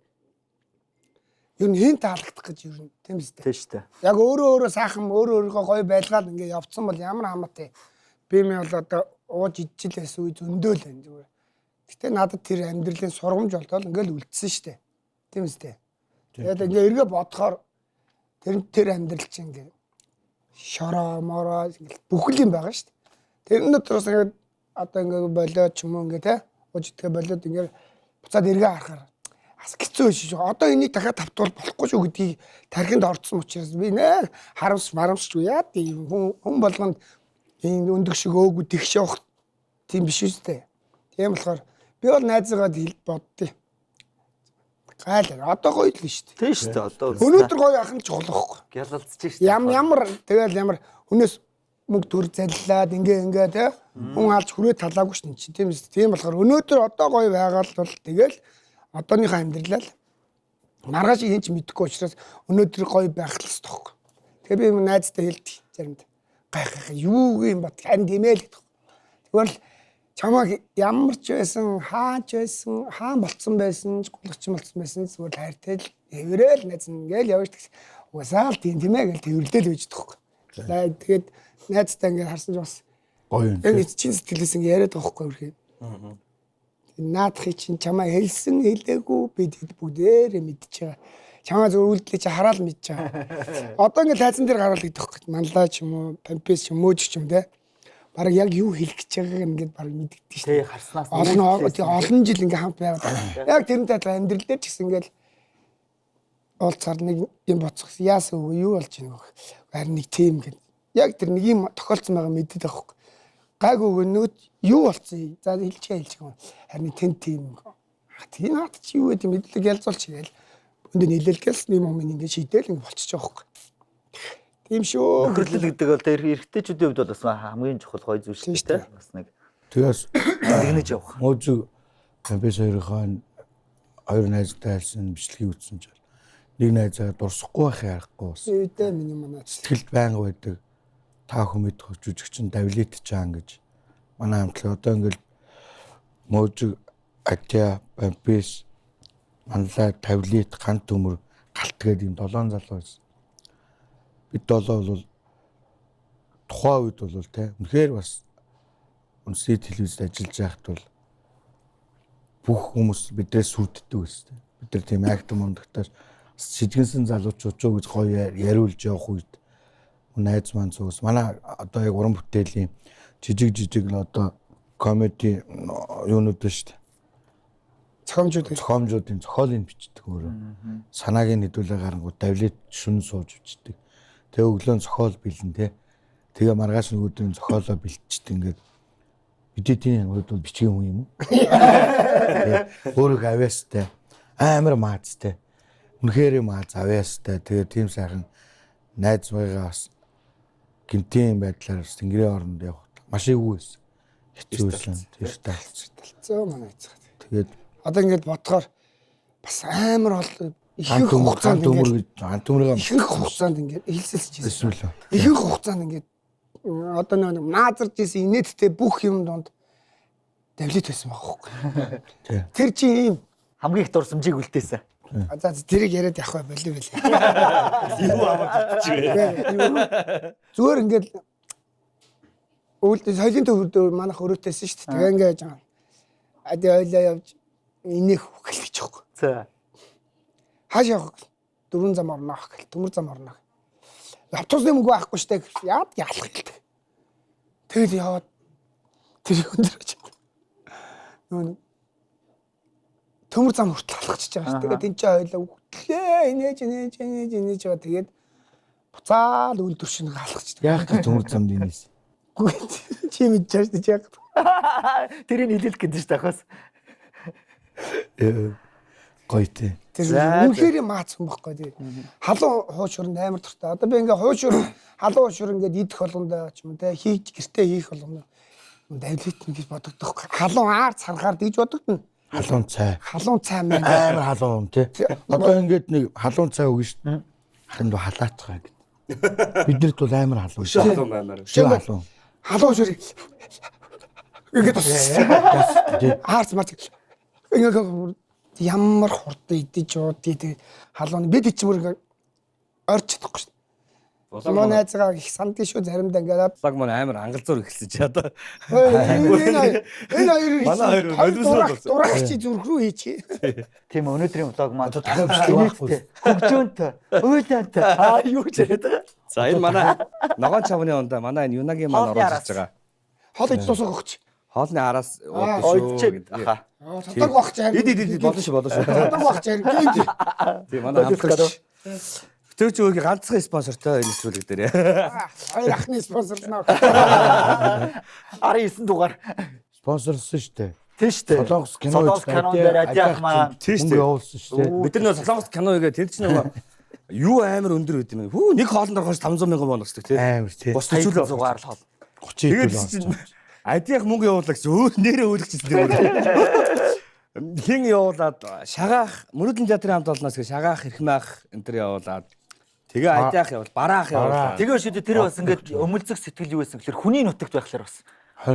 ер нь хэн таалагдах гэж ер нь тийм биз дээ. Тийм шүү дээ. Яг өөрөө өөрөө сайхан өөрөө өөрийгөө гоё байлгаад ингээ явцсан бол ямар хамаатай. Би ми бол одоо ууж идчихэл байсан үе зөндөөл байна зүгээр. Гэтэ надад тэр амьдралын сургамж болдол ингээл үлдсэн шүү дээ. Тийм биз дээ. Тэгээд ингээ эргээ бодохоор тэр амьдрал чинь ингээ шороо мороо ингээл бүх л юм байгаа шүү дээ. Тэрэн дотроос ингээ одоо ингээ болоод ч юм уу ингээ те ууж идэхэ болоод ингээ буцаад эргээ харахаар бас хэцүү биш шүү. Одоо энийг дахиад тавтуул болохгүй шүү гэдгийг тархинд орцсон учраас би нэ харамс марамсч яа тийм хүн болгонд ийм өндөг шиг өөгүй тэгш явах тийм биш үү дээ. Тийм болохоор би бол найзыгаа боддیں۔ Гайл одоо гоё л шүү дээ. Тийм шүү дээ. Одоо өнөөдөр гоё ах нь чухал байхгүй. Гялалцж шүү дээ. Ямар тэгэл ямар хүнээс мөнгө төр заллаад ингээ ингээ те хүн алж хүрээ талаагүй шүү дээ. Тийм үү. Тийм болохоор өнөөдөр одоо гоё байгаа л бол тэгэл одооныхоо амьдралаа л маргааш хин ч мэдэхгүй учраас өнөөдөр гоё байх л ёстой байхгүй. Тэгээ би найзтай хэлдэг заримд гайхах юу юм бат харин тийм ээ л гэдэг. Тэгвэл чамайг ямар ч байсан, хаач байсан, хаан болцсон байсан, гулгч болцсон байсан зүгээр л хайртай л эврээл найз ингээл явж тэгс. Угасаа л тийм тийм ээ гэж тэрвэрлэл байж тахгүй. Тэгээд найзтай ингээд харсан ч бас гоё юм. Яг чин сэтгэлээс ингээд яриад байгаа байхгүй үрхээ. Наадхыг чинь чамаа хэлсэн хэлээгүй би тэд бүгдээрээ мэдчихэж байгаа. Чамаа зөв үйлдэлээ чи хараал мэдж байгаа. Одоо ингээд тайзан дээр гараал гэдэг байхгүй. Манлаа ч юм уу, пампес ч юм уу, мөөж ч юм те. Бараг яг юу хэлэх гэж байгааг ингээд бараг мэддэг шүү дээ. Харснаас олон жил ингээд хамт байгаад. Яг тэрнтэй адилхан амьдрал дээр ч гэсэн ингээд уулзахаар нэг юм боцох. Яасан үгүй юу болж байна вэ? Харин нэг тийм ингээд яг тэр нэг юм тохиолдсон байгаа мэддэг байхгүй. Гайгүй өгнөд юу болцсон? За хэлчихээ хэлчихээ. Харин тэн тийм. Тийм наад чи юу гэдэг мэдлэг ялзуулч гээл. Өндөө нийлэл гэлсэн юм юм ингээд шийдээл ингээд болчихж байгаа байхгүй. Тийм шүү. Нөхөрлөл гэдэг бол тэр эрэгтэйчүүдийн хувьд бол бас хамгийн чухал гоё зүйл шүү дээ. Бас нэг. Тэгээс тэгнэж явах. Мөөжөг Кампес хоёрын хоёр найзтай харсан бичлэгийг үзсэн чинь нэг найзаа дурсахгүй байх ярахгүй бас. Үүдээ миний манай сэтгэлд байнга байдаг. Та хүн мэдэх жүжигчин Давлит Чан гэж манай хамтлаг одоо ингээл Мөөжөг, Атя, Пампес, Манлай, Тавлит, Гант төмөр галт гээд ийм 7 залуу байсан. Бид 7 бол тухайн үед бол те үнэхээр бас үндэсний телевизэд ажиллаж байхад бол бүх хүмүүс биднээс сүрддэг байсан. Бид нар тийм акт мундагтаас сэжигэнсэн залуучууд ч гэж гоё яриулж явах үед найз маань цугс манай одоо яг уран бүтээлийн жижиг л одоо комеди юунууд ба шүү дээ. Зохиомжуудын зохиолыг бичдэг өөрөө. Санааг нь хэдүүлээ гарангууд Давлит шүн сууж бичдэг. Тэгээ өглөө зохиол бэлэн те. Тэгээ маргааш нөгөөдрийн зохиолоо бэлтчихдээ ингээд бидний хувьд бол бичгийн хүн юм уу? Өөрөө авьяастай, амар маазтай. Үнэхээр мааз авьяастай. Тэгээ тийм сайхан найз байгаа бас гинтийн байдлаар бас тэнгэрийн оронд явах маш эвгүй байсан. Хэцүү байсан. Тэр талцсан. Манай эцэг. Тэгээд одоо ингээд бодохоор бас амар ол ихэнх хугацаанд ингээд ихэнх хугацаанд ингээд хэлсэлж байсан. Ихэнх хугацаанд ингээд одоо нэг наазарч исэн инээдтэй бүх юм донд Давлит байсан байгаа байхгүй. Тэр чинь ийм хамгийн их дурсамжийг үлдээсэн. За тэрийг яриад явах болов байл. Юу аваад идчихвэ. Зүгээр ингээд үүлд соёлын төв дээр манайх өрөөтэйсэн шүү дээ. Тэгээ ингээд жаа. Ади ойлоо явж инех үхэл гэж байхгүй. За. Хааш явах? Дөрвөн зам орно гэл, төмөр зам орно. Автобусны мөнгө байхгүй штэ. Яад ялах гэлдэг. Тэгэл яваад тэр өндөр очив. Нөгөө төмөр зам хүртэл алхаж байгаа шүү. Тэгээд энэ чинь ойлоо үхлээ. Инээж инээж инээж инээж байгаа. Тэгээд буцаал үл төршин алхаж. Яах гэж төмөр замд инээс. Чи мэдэж байгаа шүү дээ. Яг. Тэрийг нийлүүлэх гэдэг шүү дээ ахаас. Гоё тий. Тэр үнэхээр маац хүн байхгүй тий. Халуун хуушурнд амар дуртай. Одоо би ингээ хуушур халуун хуушур ингээд идэх болгондоо ч юм уу те хийж гэртээ хийх болгоно. Давлит гэж бодогдох. Халуун аар царгаар дийж бодогдно. Халуун цай. Халуун цай маань амар халуун юм тий. Одоо ингээд нэг халуун цай өгнө шүү дээ. Харин дүү халаацгаа гэд. Биднэрт бол амар халуун. Өшөө халуун баймаар. Өшөө халуун. Халуун шүр ингээд туссан. Хаарц марч ингээд ямар хурдан идэж уудыг тэгээд халуун бид чи бүр ингээд орж чадахгүй шүү. Мөн найзгаа их сандгийн шүү заримдаа ингээд Лаг маань амар ангалзуур эхэлсэн чи одоо. Энэ хоёр Манай хоёр боловсрол болсон. Дурагч чи зүрх рүү хийчих. Тийм өнөөдрийн влог маань Одоо дахиад бичлэг байхгүй. Хөгжөөнтэй, уйлантай. Аа юу ч яриад байгаа. За энэ манай ногоон чавны ундаа манай энэ Юнагийн маань Хоолны оруулж араас. ирж байгаа. Хоол идэж дуусах өгч. Хоолны араас уудсан шүү Ойдчээ. гэдэг. Аха. Цодог багч харин. Ид ид ид болно шүү болно шүү. Цодог багч харин. Гинт. Тийм манай хамтлагч. Тэр чи өөрийн ганцхан спонсортой энэ нэвтрүүлэг дээр. Хоёр ахны спонсорлоо. 19 дугаар. Спонсорлсон шүү дээ. Тийм шүү дээ. Солонгос кино Солонгос кинон дээр Адиах маань Тийм шүү мөнгө дээ. явуулсан шүү дээ. Бид нар нөө Солонгос кино хийгээ тэр чинь нөгөө юу амар өндөр байд юм бэ? Хүү нэг хоолнд орохоор 500 мянган вон болчихдог тий. Амар тий. Бус төчүүлээ 100 л хоол. 30 Тэгээд хэдүүл чинь Адиах мөнгө явуулаа гэсэн өөр нэрээ өөлгчихсэн юм. Хин явуулаад шагаах мөрөдлөн театрын хамт олноос гэ шагаах хэрхмаах энэ төр явуулаад тэгээ Адиах явуул бараах явуулаад Тэгээ шүү дээ тэр бас ингээд өмөлзөх сэтгэл юу байсан гэхээр хүний нутагт байхлаар бас.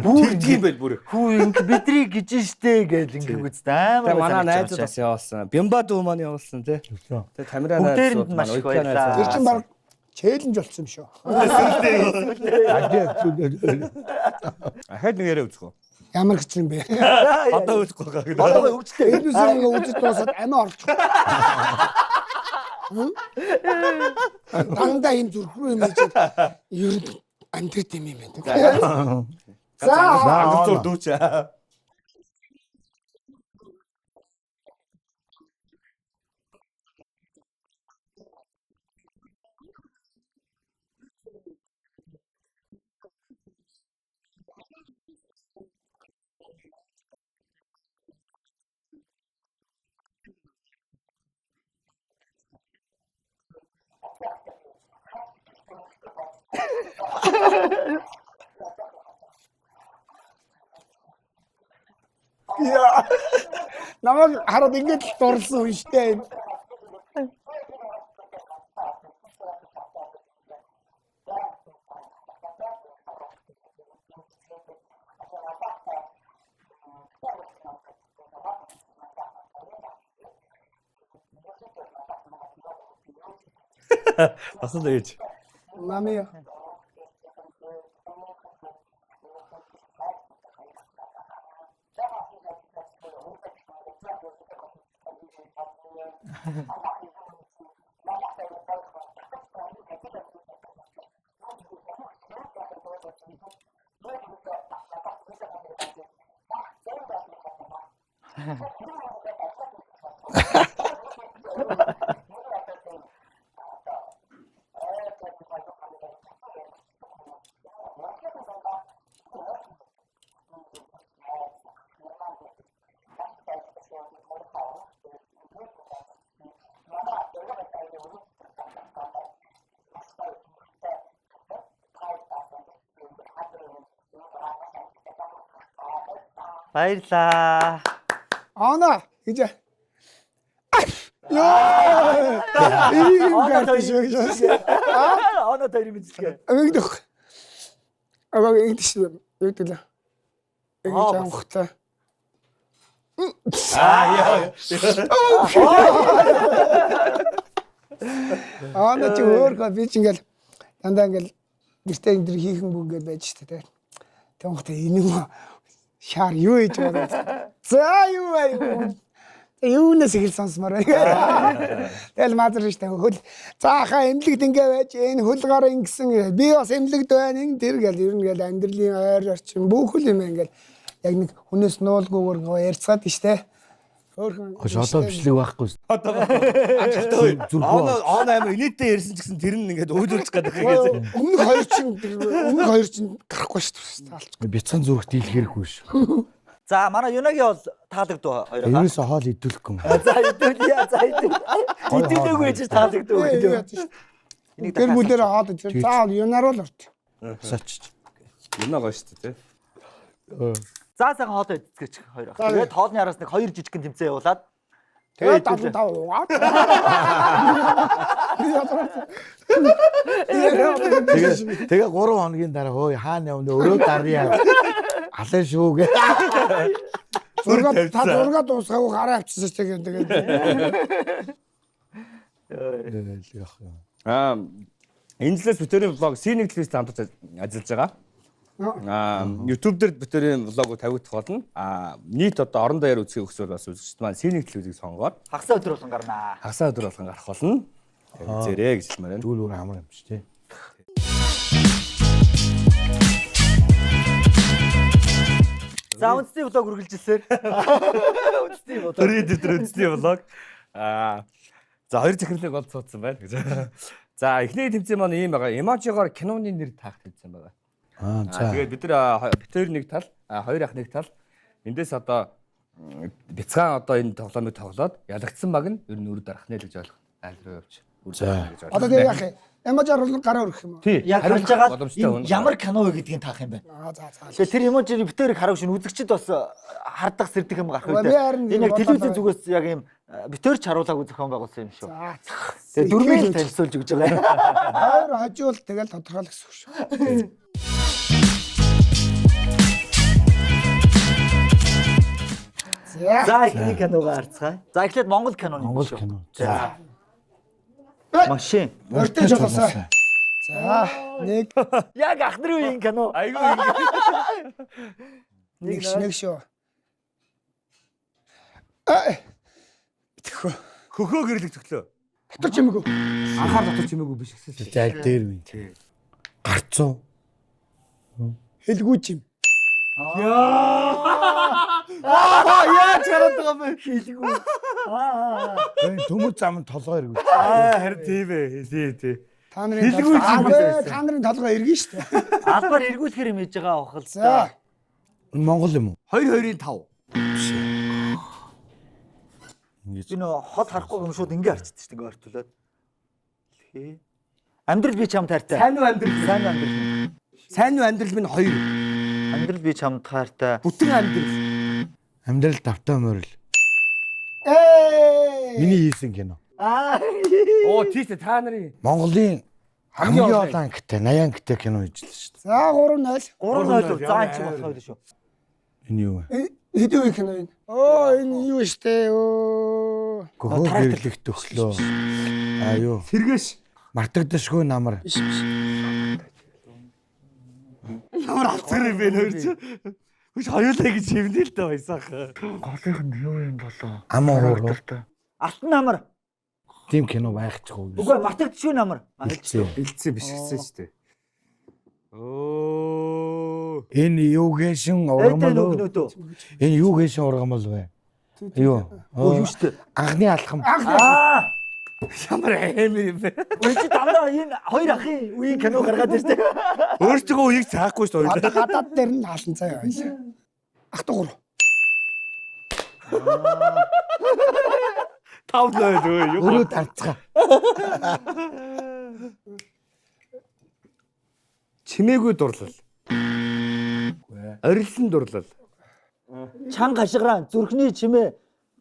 Бүр тийм байл бүр. Хүү ингэ бидрий гэж штэ гэж ингэ үгүйцтэй амар Тэгээ манай санагдаж найзууд байгаа бас явуулсан. Бямба дүү маань явуулсан тий. Тэгээ Тамира Бүгдээрэнд найзууд нь маань маш их Уйкаа баярлалаа. Тэр чинь баг челленж болсон юм шүү. Адиах Ахаад нэг яриа үзэх үү? Ямар хэцүү юм бэ? Одоо үзэхгүй байгаа гэдэг. Одоо хөгжтэй. Энэ үсэг ингээ үзэж дуусаад амиа орлох. Дандаа юм зүрх рүү юм хийж ер нь амьдрт юм юм байна. За Ангалзуур дүүч. Яа. Намайг хараад ингэж л дурлсан хүн штэ. Бас л ээж. Мами. Баярлаа. Ана гэж. Яа. Ийм гарч шүү гэж. Оноо тойрын мэдлэгээ. Ингэдэг. Аа ингэдэг шүү. Юу гэдэг лээ. Ингэж Аа, бас. авахтай. Аа яа. Аа на чи өөр би чи ингээл дандаа ингээл гэртээ энэ дэр хийхэн бүх ингээл байж штэ тэ. Тэнгуүтэ энэ юм шаар юу хийж байгаа вэ? За юу аа юу. За юунаас ихэл сонсомоор байна. Тэгэл мазар штэ хөл. За хаа эмнэлэгт ингээ байж энэ хөл гар ингэсэн би бас эмнэлэгт байна энэ тэр гэл ер нь гэл амьдралын ойр орчин бүх л юм ингээл яг нэг хүнээс нуулгүйгээр гоо ярьцгаад штэ. Хөөхөн. Одоо бичлэг байхгүй. Одоо Зүрхүү. Он амар инээдтэй ярьсан ч гэсэн тэр нь ингээд өөдүүлчих гэдэг юм. Өмнөх хоёр чинь өмнөх хоёр чинь гарахгүй шүү дээ. Алч. Бяцхан зүрх дийлэх хэрэггүй шүү. За манай Юнагийн бол таалагдав хоёроо. Ерөөсөө хоол идүүлэхгүй юм. За идүүлье. За идүүл. Идүүлээгүй гэж таалагдав гэдэг. Энийг Тэр бүлээр хоол идэх. За юунаар л орт. Сачч. Юна гоё шүү дээ. За сайхан хоол идцгээч хоёр. Тэгээд хоолны араас нэг хоёр жижигхэн тэмцээн явуулаад Тэгээд 75 угаад. Би ядараад. Тэгээ 3 хоногийн дараа хөөе хаана явна өрөө дарья. Алан шүү гэ. Зураг та зураг дуусгаагүй гараа авчихсан ч тэгээд тэгээд Тэгэл явах юм. Аа энэ жилээс битэрийн влог C1 телевизтэй хамтарч ажиллаж байгаа. YouTube дээр битэрийн влогоо тавигдах болно. Нийт одоо орон даяар үзхийг хүсвэл бас үзэгчд маань C1 телевизийг сонгоод Хагас өдөр болгон гарнаа. хагас өдөр болгон гарах болно. Тэгээд үзээрэй гэж хэлмээр байна. Тэгвэл өөр амар юм чи тий. За үндэсний влог үргэлжилсээр. Үндэсний влог. Төрийн өдөр үндэсний влог. За хоёр захирлыг олд суудсан байна гэж. За эхний тэмцээн маань ийм байгаа. Эможигоор киноны нэр таах тэмцээн байгаа. За. Тэгээд бид нар битэр нэг тал, хоёр ах нэг тал. Эндээс одоо бяцхан одоо энэ тоглоомыг тоглоод ялагдсан баг нь ер нь үр дарах нэ л гэж ойлгох. Айл руу явж үр дарах гэж ойлгох. Одоо тэгээ яах юм? Эможи оруулах гараа өргөх юм уу? Тий. Яг харж байгаа боломжтой хүн. ямар кино вэ гэдгийг таах юм байна. За за. Тэгэхээр тэр эможи битэрийг харах шин үзэгчд бас хардах сэрдэх юм гарах Үгүй, би үү. харин Энэ яг бодлоо телевизийн зүгээс яг юм битэрч харуулаагүй зохион байгуулсан юм шүү. За. Тэгээ дөрмийн танилцуулж өгч байгаа юм. Хоёр хожуул тэгэл тодорхойл гэсэн үг шүү. За. За эхний киногоо харцгаая. За эхлээд Монгол киноны Монгол шүү. кино. За. Машин. Морьтой жолоосоо. За, нэг Яг ах нарын үеийн кино. Айгүй ингэ. нэг нэг шүү. Аа. Тэхөө. Хөхөө гэрлэг цөглөө. Дотор чимээгүй. Анхаар дотор чимээгүй биш гэсэн чинь. За аль дээр минь. Гарцуу. Хэлгүй чим. Яаж хараад байгаа юм бэ? Хэлгүй. Аа. Энэ төмөр зам толгой эргүүл. Харин тийм ээ. Тий, тий. Та нарын Хэлгүй чим толгой. Та нарын толгой эргэн шүү дээ. Албаар эргүүлэхэр юм хийж байгаа хэл. За. Энэ Монгол юм уу? 2 2-ын 5. Ингэж. Би нөө хол харахгүй юм шууд ингээ харчихдээ шүү дээ ингээ ортолоод. Хээ. Амьдрал би чам тайртай. Сайн уу амьдрал? Сайн амьдрал. Сайн уу амьдрал минь 2. Амьдрал би чам тайртай. Бүтэн амьдрал. Амьдрал давтаа морил. Ээ. Миний хийсэн кино. Аа. Оо тийш үү, та нарын Монголын Хамгийн хамгийн олон олон ангитай 80 ангитай кино хийж л шүү дээ. За 3-0. 3-0. За энэ чи болох байл шүү. Энэ юу вэ? Хэдэн үе кино энэ? Оо энэ юу штэ өө. Гөхөө гэрлэх төхлөө. А юу? сэргээш. Мартагдашгүй намар. Биш биш. Ямар алцгар юм бэ нөр чи. Хүч хоёулаа гэж хэмнээ л дээ баясаах. Голынх нь юу юм болоо? Ам уур. Алтан намар. Тийм кино байхчихгүй. Үгүй мартагдшгүй намар. Хэлцээ. Бэлдсэн биш гэсэн шүү дээ. Оо. Энэ юу гэшин Эдэн ургамал уу? өгнөдөө. Энэ юу гэшин ургамал вэ? Юу? Өө юу штэ. Анхны алхам. Аа. Ямар амар юм бэ? Үгүй чи дандаа энэ хоёр ахын үеийн кино гаргаад ирсэн. Өөртөө үеийг цаахгүй шүү дээ. Одоо гадаад дээр нь хаалан заяа байлаа. Ах 3. 5 0 өө юу. Өрөө дарцгаа. Чимээгүй дурлал. Орилсон дурлал. Чанга хашгираа зүрхний чимээ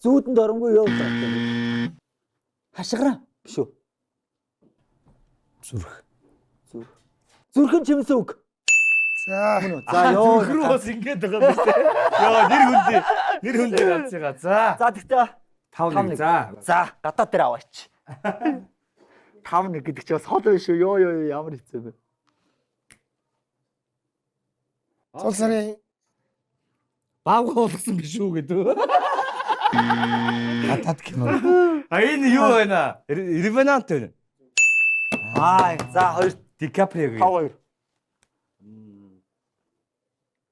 зүүдэнд оромгүй явуулдаг. Хашгираа биш үү? Зүрх. Зүрх. Зүрхэн чимсэн үг. За. За ёо. Зүрх рүү бас ингэж байгаа юм биш үү? Йоо нэр хүндээ ганцгаа. За. За тэгтээ 5 1. За. За гадаад дээр аваач. 5-1 гэдэг чи бас хол биш үү? Йоо ёо ёо, ямар хэцүү бэ? Цул сарын Баавга болгосон биш үү гэдэг. Гадаад кино. А энэ юу байна? Revenant байна. Аа за 2 Дикаприо 5 гэх. 2.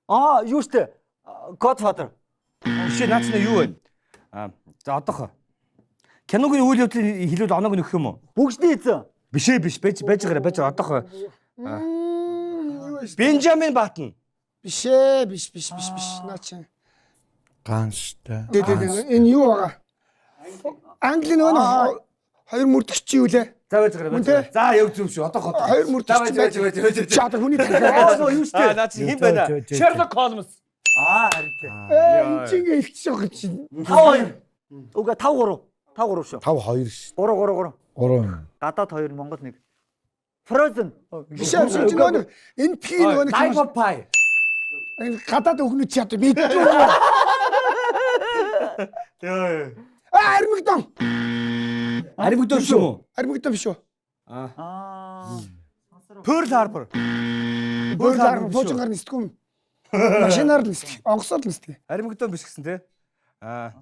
Аа юу штэ? Godfather. Биш ээ наач нь юу вэ? А за одоохо. Киногийн үйл явдлыг хэлвэл оноог нөхөх юм уу? Бүгжний эзэн. Биш ээ биш байж байж байгаарай байж байгаа одоохо. юу вэ? Бенжамин Баттон. Биш ээ, биш биш биш биш. Наа чи. Ганштай. Дэ дэ дэ энэ юу байгаа? Английн нөгөө нэг хоёр мөрдөгч юу лээ? За байж байгаарай байж Мөн тэ? байгаарай. За яг зөв шүү одоохо. Хоёр мөрдөгч байж байж байж. Чи одоо хүний Аа тархиа. нөө юу А штэ? наа чи хэн байна? Жөө, жөө, жөө. Sherlock Holmes. Аа харин тий. Ээ энэ чинь илчих байгаа чинь. 5 2. Үгүй 5 3. 5 3 шүү. 5 2 шүү. 3 3 3. 3. Гадаад 2, Монгол 1. Frozen. Биш ээ, биш нөгөө нэг энэ тхийн нөгөө нэг Life of Pi. Энэ гадаад өгнөд чи одоо мэдгүй. Йоо. А Армигдон. Армигдон биш үү? Армигдон биш үү? Аа. Pearl Harbor. Pearl Harbor буужингаар нисдэг юм. Машинаар л нисдэг. Онгоцоор л нисдэг. Армигдон биш гэсэн те. Аа.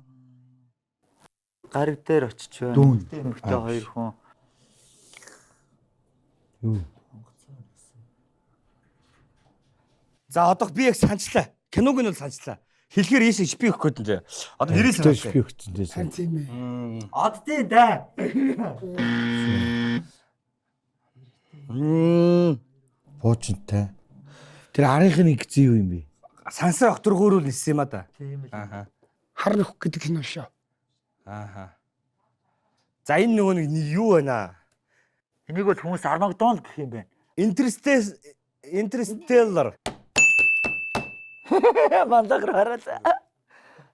Гариг дээр очиж байна. Дүүн. Эмэгтэй хоёр хүн. Юу? За одоо би яг санчлаа. Киног нь бол санчлаа. Хэлэхээр ийш HP өгөх гээд энэ. Одоо нэрийг санчлаа. Би өгсөн дээ. Харин тийм ээ. Оддын дай. Буучинтай. Тэр арынх нь ингэсэн юу юм бэ? Сансар окторгөөрөл ниссэн юм а да. Тийм л. Ааха. Хар нөх гэдэг кино шүү. Ааха. За энэ нөгөө нэг юу байна? Энийг бол хүмүүс Армагдон л гэх юм байна. Interstellar. Мандагар хараад.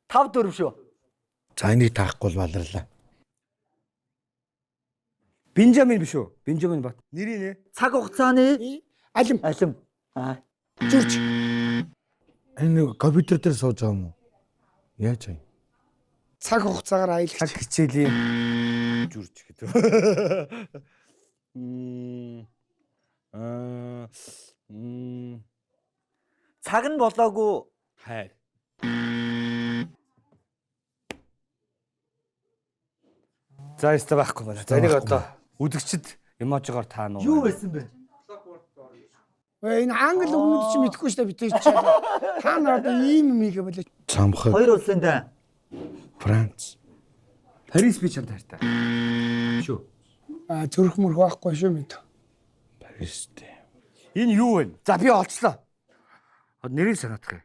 5 4 шүү. За энийг таахгүй бол баларлаа. Бенжамин биш үү? Бенжамин Бат. Нэрийг нэ. Цаг хугацааны Алим алим. Аа. зүрч. Энэ нэг компьютер дээр сууж байгаа юм уу? Яаж юм? Цаг хугацаагаар аялагч. Цаг хичээлийн зүрч гэдэг. Аа. Мм. Цаг нь болоогүй Хайр. За яста байхгүй байна. За энийг одоо үдгчд эможигоор таа нуу. юу байсан бэ? Өө энэ англи үгнүүд чи мэдэхгүй шүү дээ бид чи. Та нар одоо ийм юм хийгээ болоо. Цамхаг, Хоёр улсын дай. Франц. Парис би чамд хайртай. Шүү. А зүрх мөрх байхгүй шүү мэд. Парис дээ. Энэ юу вэ? За би олчлоо. Одоо нэрийг санаадах юм.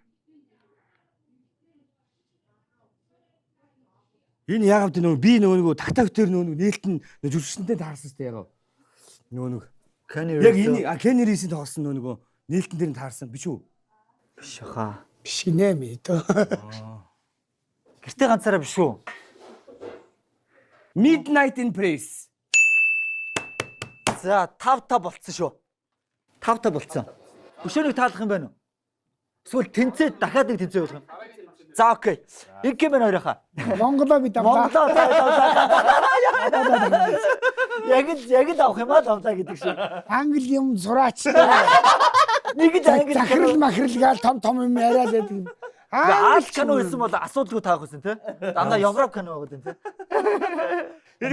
Энэ яагаад вэ нөгөө би нөгөө нөгөө тагтаа хөтөр нөгөө нээлт нь жүжигчдэнтэй таарсан шүү дээ яагаад. Нөгөө нэг Kenny яг энэ Кенни Ривзийн тоглосон нөгөө нөгөө нээлтэн дээр нь таарсан биш үү? биш хаа. Биш гинэ мэд. Гэртээ ганцаараа биш үү? Midnight in Paris. За 5 5 болцсон шүү. 5 5 болцсон. Өшөөнийг таалах юм байна уу? Эсвэл тэнцээ дахиад нэг тэнцээ болох юм. За окей. Ингээ юм байна хоёрохаа. Монголоо бид авлаа. Монголоо давлаа. Яг л авах юм аа давлаа гэдэг шиг. Англи юм сураач. Нэг л англи Захирал махирал гаал том том юм яриад байдаг юм. Аал кино байсан бол асуудалгүй таах байсан тий. Дандаа Европ кино байгаа юм тий.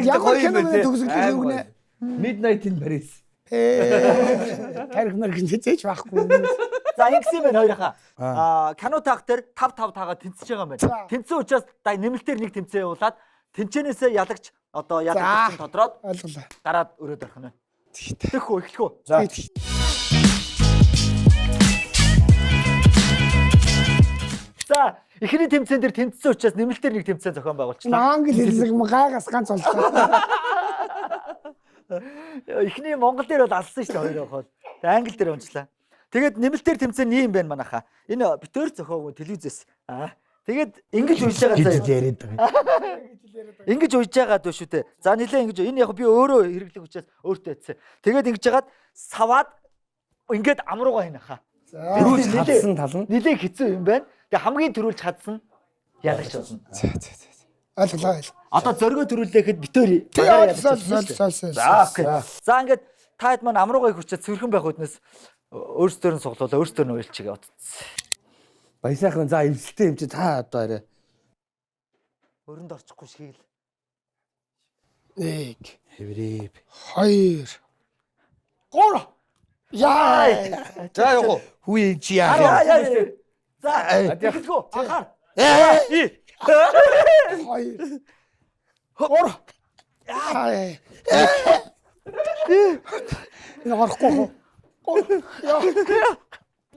Ямар кино төгсгөл юу гинэ? Midnight in Paris. Тарих мэрхэн зээж байхгүй. За ингэсэн юм байна хоёрохаа. Аа кино таах дээр 5 5 таагаа тэнцэж байгаа юм байна. Тэнцсэн учраас нэмэлтээр нэг тэмцээн явуулаад тэнцэнээсээ ялагч одоо ялагч тодроод Ойлголоо. гараад өрөөд орох нь. Тэх үү эхлэх үү? За. За эхний тэмцээн дээр тэнцсэн учраас нэмэлтээр нэг тэмцээн зохион байгуулчихлаа. Англи хэллэг гайгаас ганц боллоо. Эхний Монгол дээр бол алсан шүү дээ хоёр явах бол. Тэгээ англи дээр унжлаа. Тэгээд нэмэлтээр тэмцээн ийм байна манайхаа. Энэ битээр зохиогүй телевизээс. Аа. Тэгээд ингэж уйж байгаа Гэж заяа. яриад байгаа. Ингэж уйж байгаа дөө шүү дээ. За нилээ ингэж энэ яг би өөрөө хэрэглэх учраас өөртөө этсэн. Тэгээд ингэж жагаад саваад ингээд амруугаа хийнэ хаа. Төрүүлж хадсан тал нь. Нилээ хэцүү юм байна. Тэгээ хамгийн төрүүлж хадсан ялагч болно. Ойлголоо. Одоо зоригоо төрүүлэхэд битээр Тий багаар ялагч ойлголоо. болно шүү дээ. Ойлголоо. За окей. За ингээд та хэд маань амруугаа их хүчээ цэвэрхэн байх үднэс өөрсдөр нь суглуулаа өөрсдөр нь уйлчигээ утцсан. Баясайхан за эвсэлтэй юм чи та одоо арай. Өрөнд орчихгүй шиг л. 1 Хэврэв. 2 3 Яа. За явах уу? Хүү энэ чи яах Яа юм? яа яа. За эхлэхүү. Анхаар. 2 3 Яа. Энэ орохгүй хоо.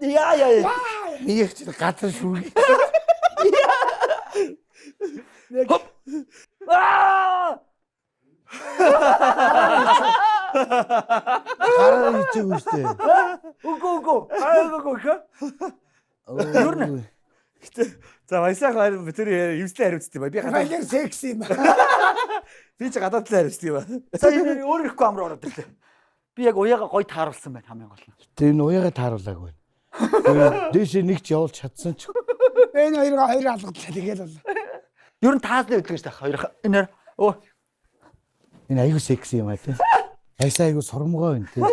Яа яа яа. Нэг чи газар шүрг. Аа! Гараар хийчихэв үү штэ. Үгүй үгүй. Аа үгүй үгүй. Юу нэ? Гэтэ за баясаах харин би тэр эвслээ хариуцдаг юм ба. Би гадаад Баяр секси юм. би ч гадаад талаа хариуцдаг юм ба. За энэ өөр ирэхгүй амар ороод ирлээ. Би яг уяага гой тааруулсан байна хамгийн гол нь. Тэр энэ уяага тааруулаагүй байна. Тэгээд дээшээ нэг ч явуулж чадсан ч Энэ хоёроо хоёр алгадлаа тэгэл бол. Ер нь таазны өгдөг шүү дээ хоёр. Энэ өө энэ айгүй секси юм а тий. Баясаа айгүй сурмгой байна тий.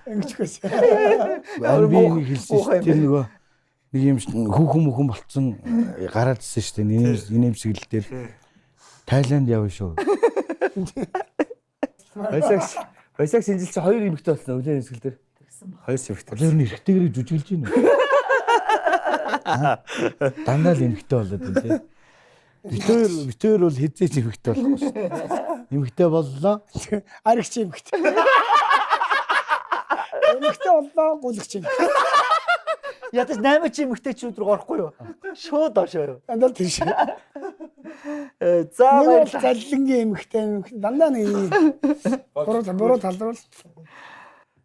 Ингэчихээс. Харин би нэг хэлсэн шүү дээ. Тэр нөгөө нэг юм хүүхэн мөхөн болцсон гараад ирсэн шүү дээ. Инээмсэглэл дээр Тайланд явна шүү. Баясаах баясаах шинжил чи хоёр эмэгтэй болсон өвлөө нэмсгэл дээр. Хоёр эмэгтэй. Одоо ер нь эргэтэйгэрээ жүжиглэж байна уу? Дандаа л эмэгтэй болоод байна тий. Битээр бол хизээч эмэгтэй болохгүй шүү дээ. Эмэгтэй боллоо. Аригч эмэгтэй. Эмэгтэй боллоо гулгч юм. Ядаж 8 чи эмэгтэй чи өдөр орохгүй юу? Шууд оршоо. Дандаа тэр шиг. За Нэг бол баярлалаа. заллингийн эмэгтэй эмэгтэй дандаа нэг юм. Буруу тал руу.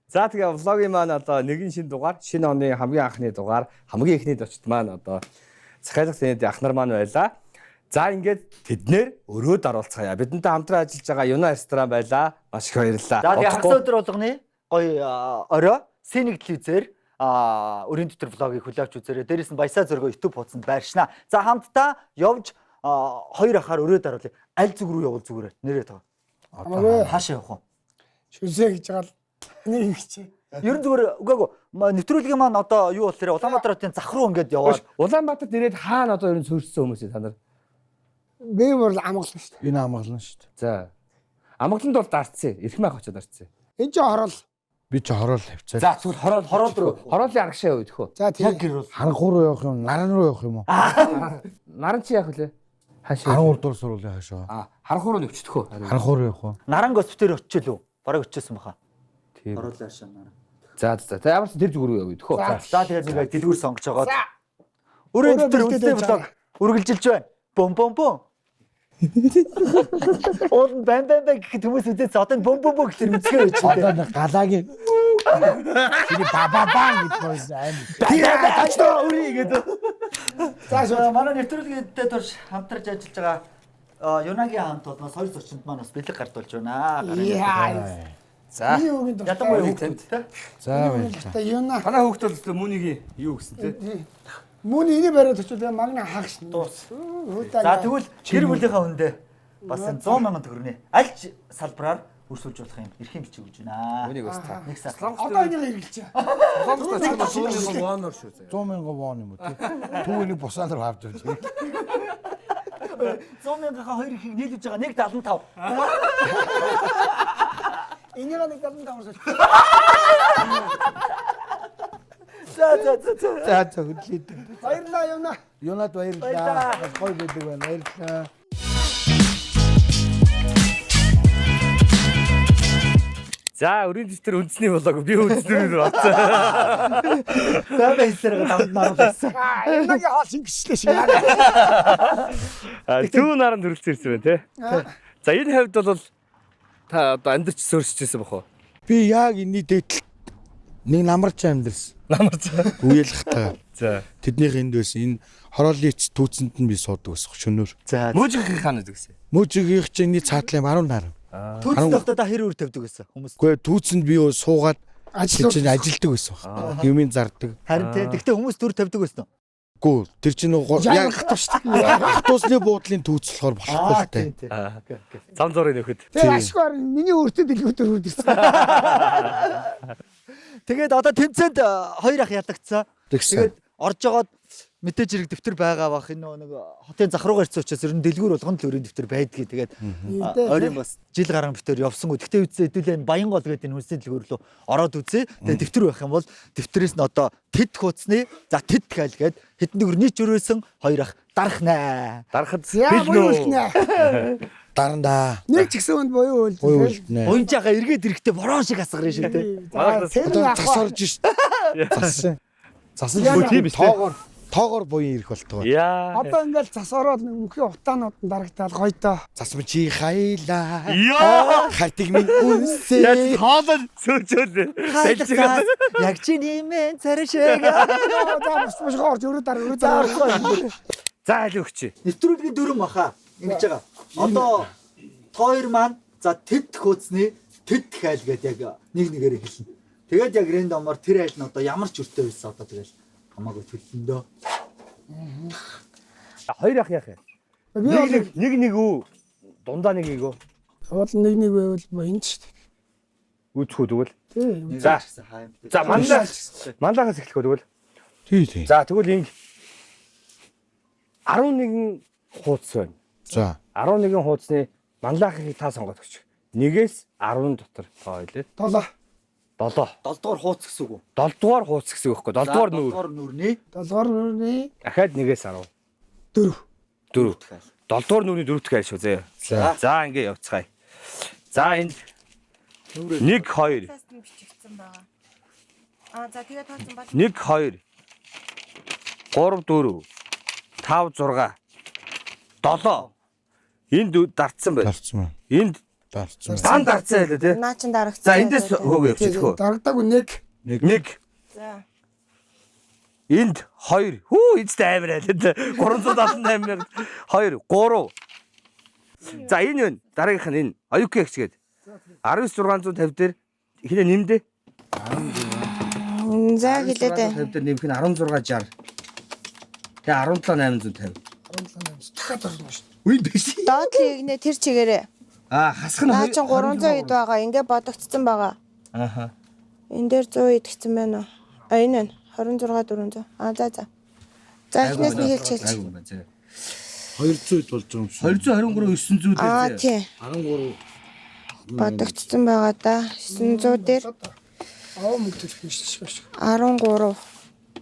За тэгээ влогийн маань одоо нэгэн шинэ дугаар, шинэ оны хамгийн анхны дугаар, хамгийн эхний зочд маань одоо Захиалга тэнэд ах нар маань байлаа. За ингээд тэднэр өрөөд оруулцгаая. Бидэнтэй хамтран ажиллаж байгаа Юна ресторан байлаа. Маш их баярлалаа. За тэгээ хагас өдөр болгоны гоё орой Синик телевизээр өрийн дотор влогийг хүлээвч үзээрэй. Дээрээс нь Баясаа зөргөө YouTube хуудсанд байршнаа. За хамтдаа явж хоёр ахаар өрөөд оруулъя. Аль зүг рүү явуул зүгээр нэрээ таа. Хамаагүй. Хаашаа явах вэ? Шүсээ гэж байгаа л нэг ингэчээ. Ер нь зүгээр үгүй нэвтрүүлгийн маань одоо юу бол тэр Улаанбаатар хотын зах руу ингээд яваад Улаанбаатарт ирээд хаана одоо ер нь суурьшсан хүмүүс юм та нар? Би бол амгалан шүү дээ. Энэ амгалан шүү дээ. За. Амгаланд бол дарцсан. Эрхэм ах очоод дарцсан. Энд чи хорол. Би чи хороол тавьцаа. За тэгвэл хороол Хороол руу. Хороолын аргашаа яваа төхөө. За тийм. яг гэр бол Харанхуй руу явах юм, наран руу явах юм уу? Наран чи яах вүлээ? Хаашаа? 13 дугаар сургуулийн хашаа. А харанхуй руу нөвчтөхөө. Харанхуй руу явах уу? Наран госпиталь очиж лүү? Бараг очижсэн баха. Тийм. Хороолын аршаа наран. За за. За ямар ч тэр зүг рүү явъя төхөө. За тэгээд нэг дэлгүүр сонгож агаад. Өрөөнд Өрөө дотор бэлдээд үнэтэй байж влог үргэлжилж байна. Бом бом бом. Уул нь бам бам бам гэхэд хүмүүс үзээс одоо нь бом бом бом гэхэр үзгээр байж Одоо байна. нэг галаагийн Чиний ба ба ба гэж байсан аим. Тачдаа өрий гэдэг. За За манай нэвтрүүлгээдээ турш хамтарч ажиллаж байгаа Юнагийн хамт болноос хоёр зочинд маань бас бэлэг гардуулж байна. Яа. За. Миний үгийн дуртай. Ялангуяа хүүхдүүд те. За баярлалаа. Дуртай юуна. Танай хүүхдүүд өстө Мөнийгийн юу гэсэн те? Мөн энийг бариад очвол тэгээ магна хаах шин. Дуус. Хөөдөө. За тэгвэл гэр бүлийнхаа хүндээ бас энэ 100 мянган төгрөний аль ч салбараар өрсөлж болох юм эрхийн бичиг өгж байна. Мөнийг бас та. Нэг сар. Одоо энийг эргэлж. Солонгост 100 мянган воноор шүү заяа. 100 мянган вон юм уу тий? Түүнийг бусаанаар авч явж. 100 мянгийнхаа хоёр ихийг нийлүүлж байгаа 1.75. Энийг нэг 75 сая. За за за за. За за хөдлөе. Баярлалаа юуна. Юунад баярлалаа. Баярлалаа. Бас гоё байдаг байна. Баярлалаа. За өрийн дэвтэр үндэсний болоогүй би үндэсний рүү орсон. Бай бай хэлсээр давд наруулсан. Юунагийн хоол шингэжлээ шиг. Зүүн наран төрөлцөн ирсэн байна те. За энэ хавьд бол та одоо амьдарч суурьшиж байсан бох уу? Би яг энэний дээдл нэг намарч амьдэрсэн. Намарч. Үеэлхтэй. За. Тэднийх энд байсан. Энэ хорооллын эц түүцэнд нь би суудаг байсан шөнөөр. За. Мөжигхийн хаан гэдэг гэсэн. Мөжигийнх чинь энэний цаатлын баруун наран. Түүцэн тогтоо та хэр үр тавьдаг байсан хүмүүс. Гэхдээ түүцэнд би юу суугаад Ажил тэр чинь ажилдаг байсан баг. Юмын зардаг. Харин те. Тэгтээ хүмүүс төр тавьдаг байсан уу? Гүү тэр чинь нөгөө Яг яг хатуу шүү дээ. автобусны буудлын түүц болохоор болохгүй л тийм дээ. тийм. Зам зургийг нөхөд. Тэр ашгүй миний өөртөө дэлгүүр өрөөд ирсэн. Тэгээд одоо тэмцээнд хоёр ах ялагдсан. Тэгсэн. Тэгээд орж жагаад мэдээж хэрэг дэвтэр байгаа бах энэ нөгөө нэг хотын зах руугаа ирсэн учраас ер нь дэлгүүр болгоно л өрийн дэвтэр байдгийг. Тэгээд ойрын бас жил гарan битэр явсангүй. Тэгтээ үтсээ хэдүүлээ энэ Баянгол гэдэг энэ хүнсний дэлгүүр рүү ороод үзье. Тэгээд дэвтэр байх юм бол дэвтрээс нь одоо тэд хуудсны за тэд хайл гээд хэдэн төгрөний ч өрөөсөн хоёр ах дарах нэ. Дарахад За буюу үлднэ. Дарандаа. Нэг ч гэсэн хүнд буюу үлднэ. Буюу үлднэ. Уянжаага эргээд ирэхдээ бороо шиг асгарна шиг те. За, Тэр Одоо нь цас орж шít. Засан. Засан Яа, тийм биш те. тоогоор Тоогоор буян ирэх болтугай. Яа. Одоо ингээл цас ороод нэг мөнхийн утаанууд нь дарагтаал гоё доо. Цас минь чи хайлаа. Яа. Хатиг минь үнсээ. Хоолой сөөжөөл. Яг чи нэмэн царай шиг. За бус бус орж өрөө дараа өрөө дараа. За аль өгч. Нэвтрүүлгийн дүрм баха. Ингэж байгаа. Одоо тоор маань за тэд хөөцний тэд хайл гээд яг нэг нэгээрээ хэлнэ. Тэгээд яг рандомор тэр айл нь одоо ямар ч өртөө байсан одоо тэгэл хамаагүй төллөндөө. Хоёр ах яах юм? Би бол Нэг нэг нэг үү? Дундаа нэг нэг үү? уул нэг нэг байвал буян ч шүү Үүцхүү тэгвэл. дээ. Тий. За. За манлаа манлаагаас эхлэх үү тэгвэл. Тий тий. За тэгвэл ингэ 11 хуудас байна. За. 11 хуудасны манлаахыг та сонгоод өгч. 1-ээс 10 дотор тоо хэлээ. 7. 7. 7 дугаар хууц гэсэн үг үү? 7 дугаар хуудас гэсэн үг байхгүй. 7 дугаар нүүр. 7 дугаар нүрний 7 дугаар нүрний Дахиад 1-ээс 10. 4. 4. 7 дугаар нүрийн 4 дахь айл шүү зөө. За. За ингэ явцгаая. За энд 1 2 Цаас нь бичигдсэн байгаа. Аа за тэгээ тооцсон бол 1 2 3 4 5 6 7 энд дарцсан байна. Дарцсан байна. Энд Дарцсан байна. дан дарцсан байлаа тий. наа чин дарагдсан. За эндээс хөөгөө явчих хөө. Дарагдаагүй нэг. 1 За. Энд 2. Хүү эцтэй амар айл. 378 мянга 2 3. За энэ юу? Дараагийнх нь энэ. Оюуки ягч гээд. 19650 дээр хинэ нэмдэ. За хэлээ дээ. 50 дээр нэмэх нь 1660. Тэгээ 17850. 17 8. Дахиад орно шүү. Үгүй биш. Доотлыг нэ тэр чигээрээ. Аа хасах нь Наа чин 300 хэд байгаа. Ингээ бодогдсон байгаа. Ааха. Энэ дээр 100 идэгцэн байна уу? А энэ байна. 26 400. А за за. За эхнээс нь хэлж хэлж. Айгуу байна зэ. 200 болж байгаа юм шиг. 223 900 дээр Аа зэ. тий. 13 Бодогдсон байгаа да. 900 дээр Аваа мөнгө төлөх юм шүү. 13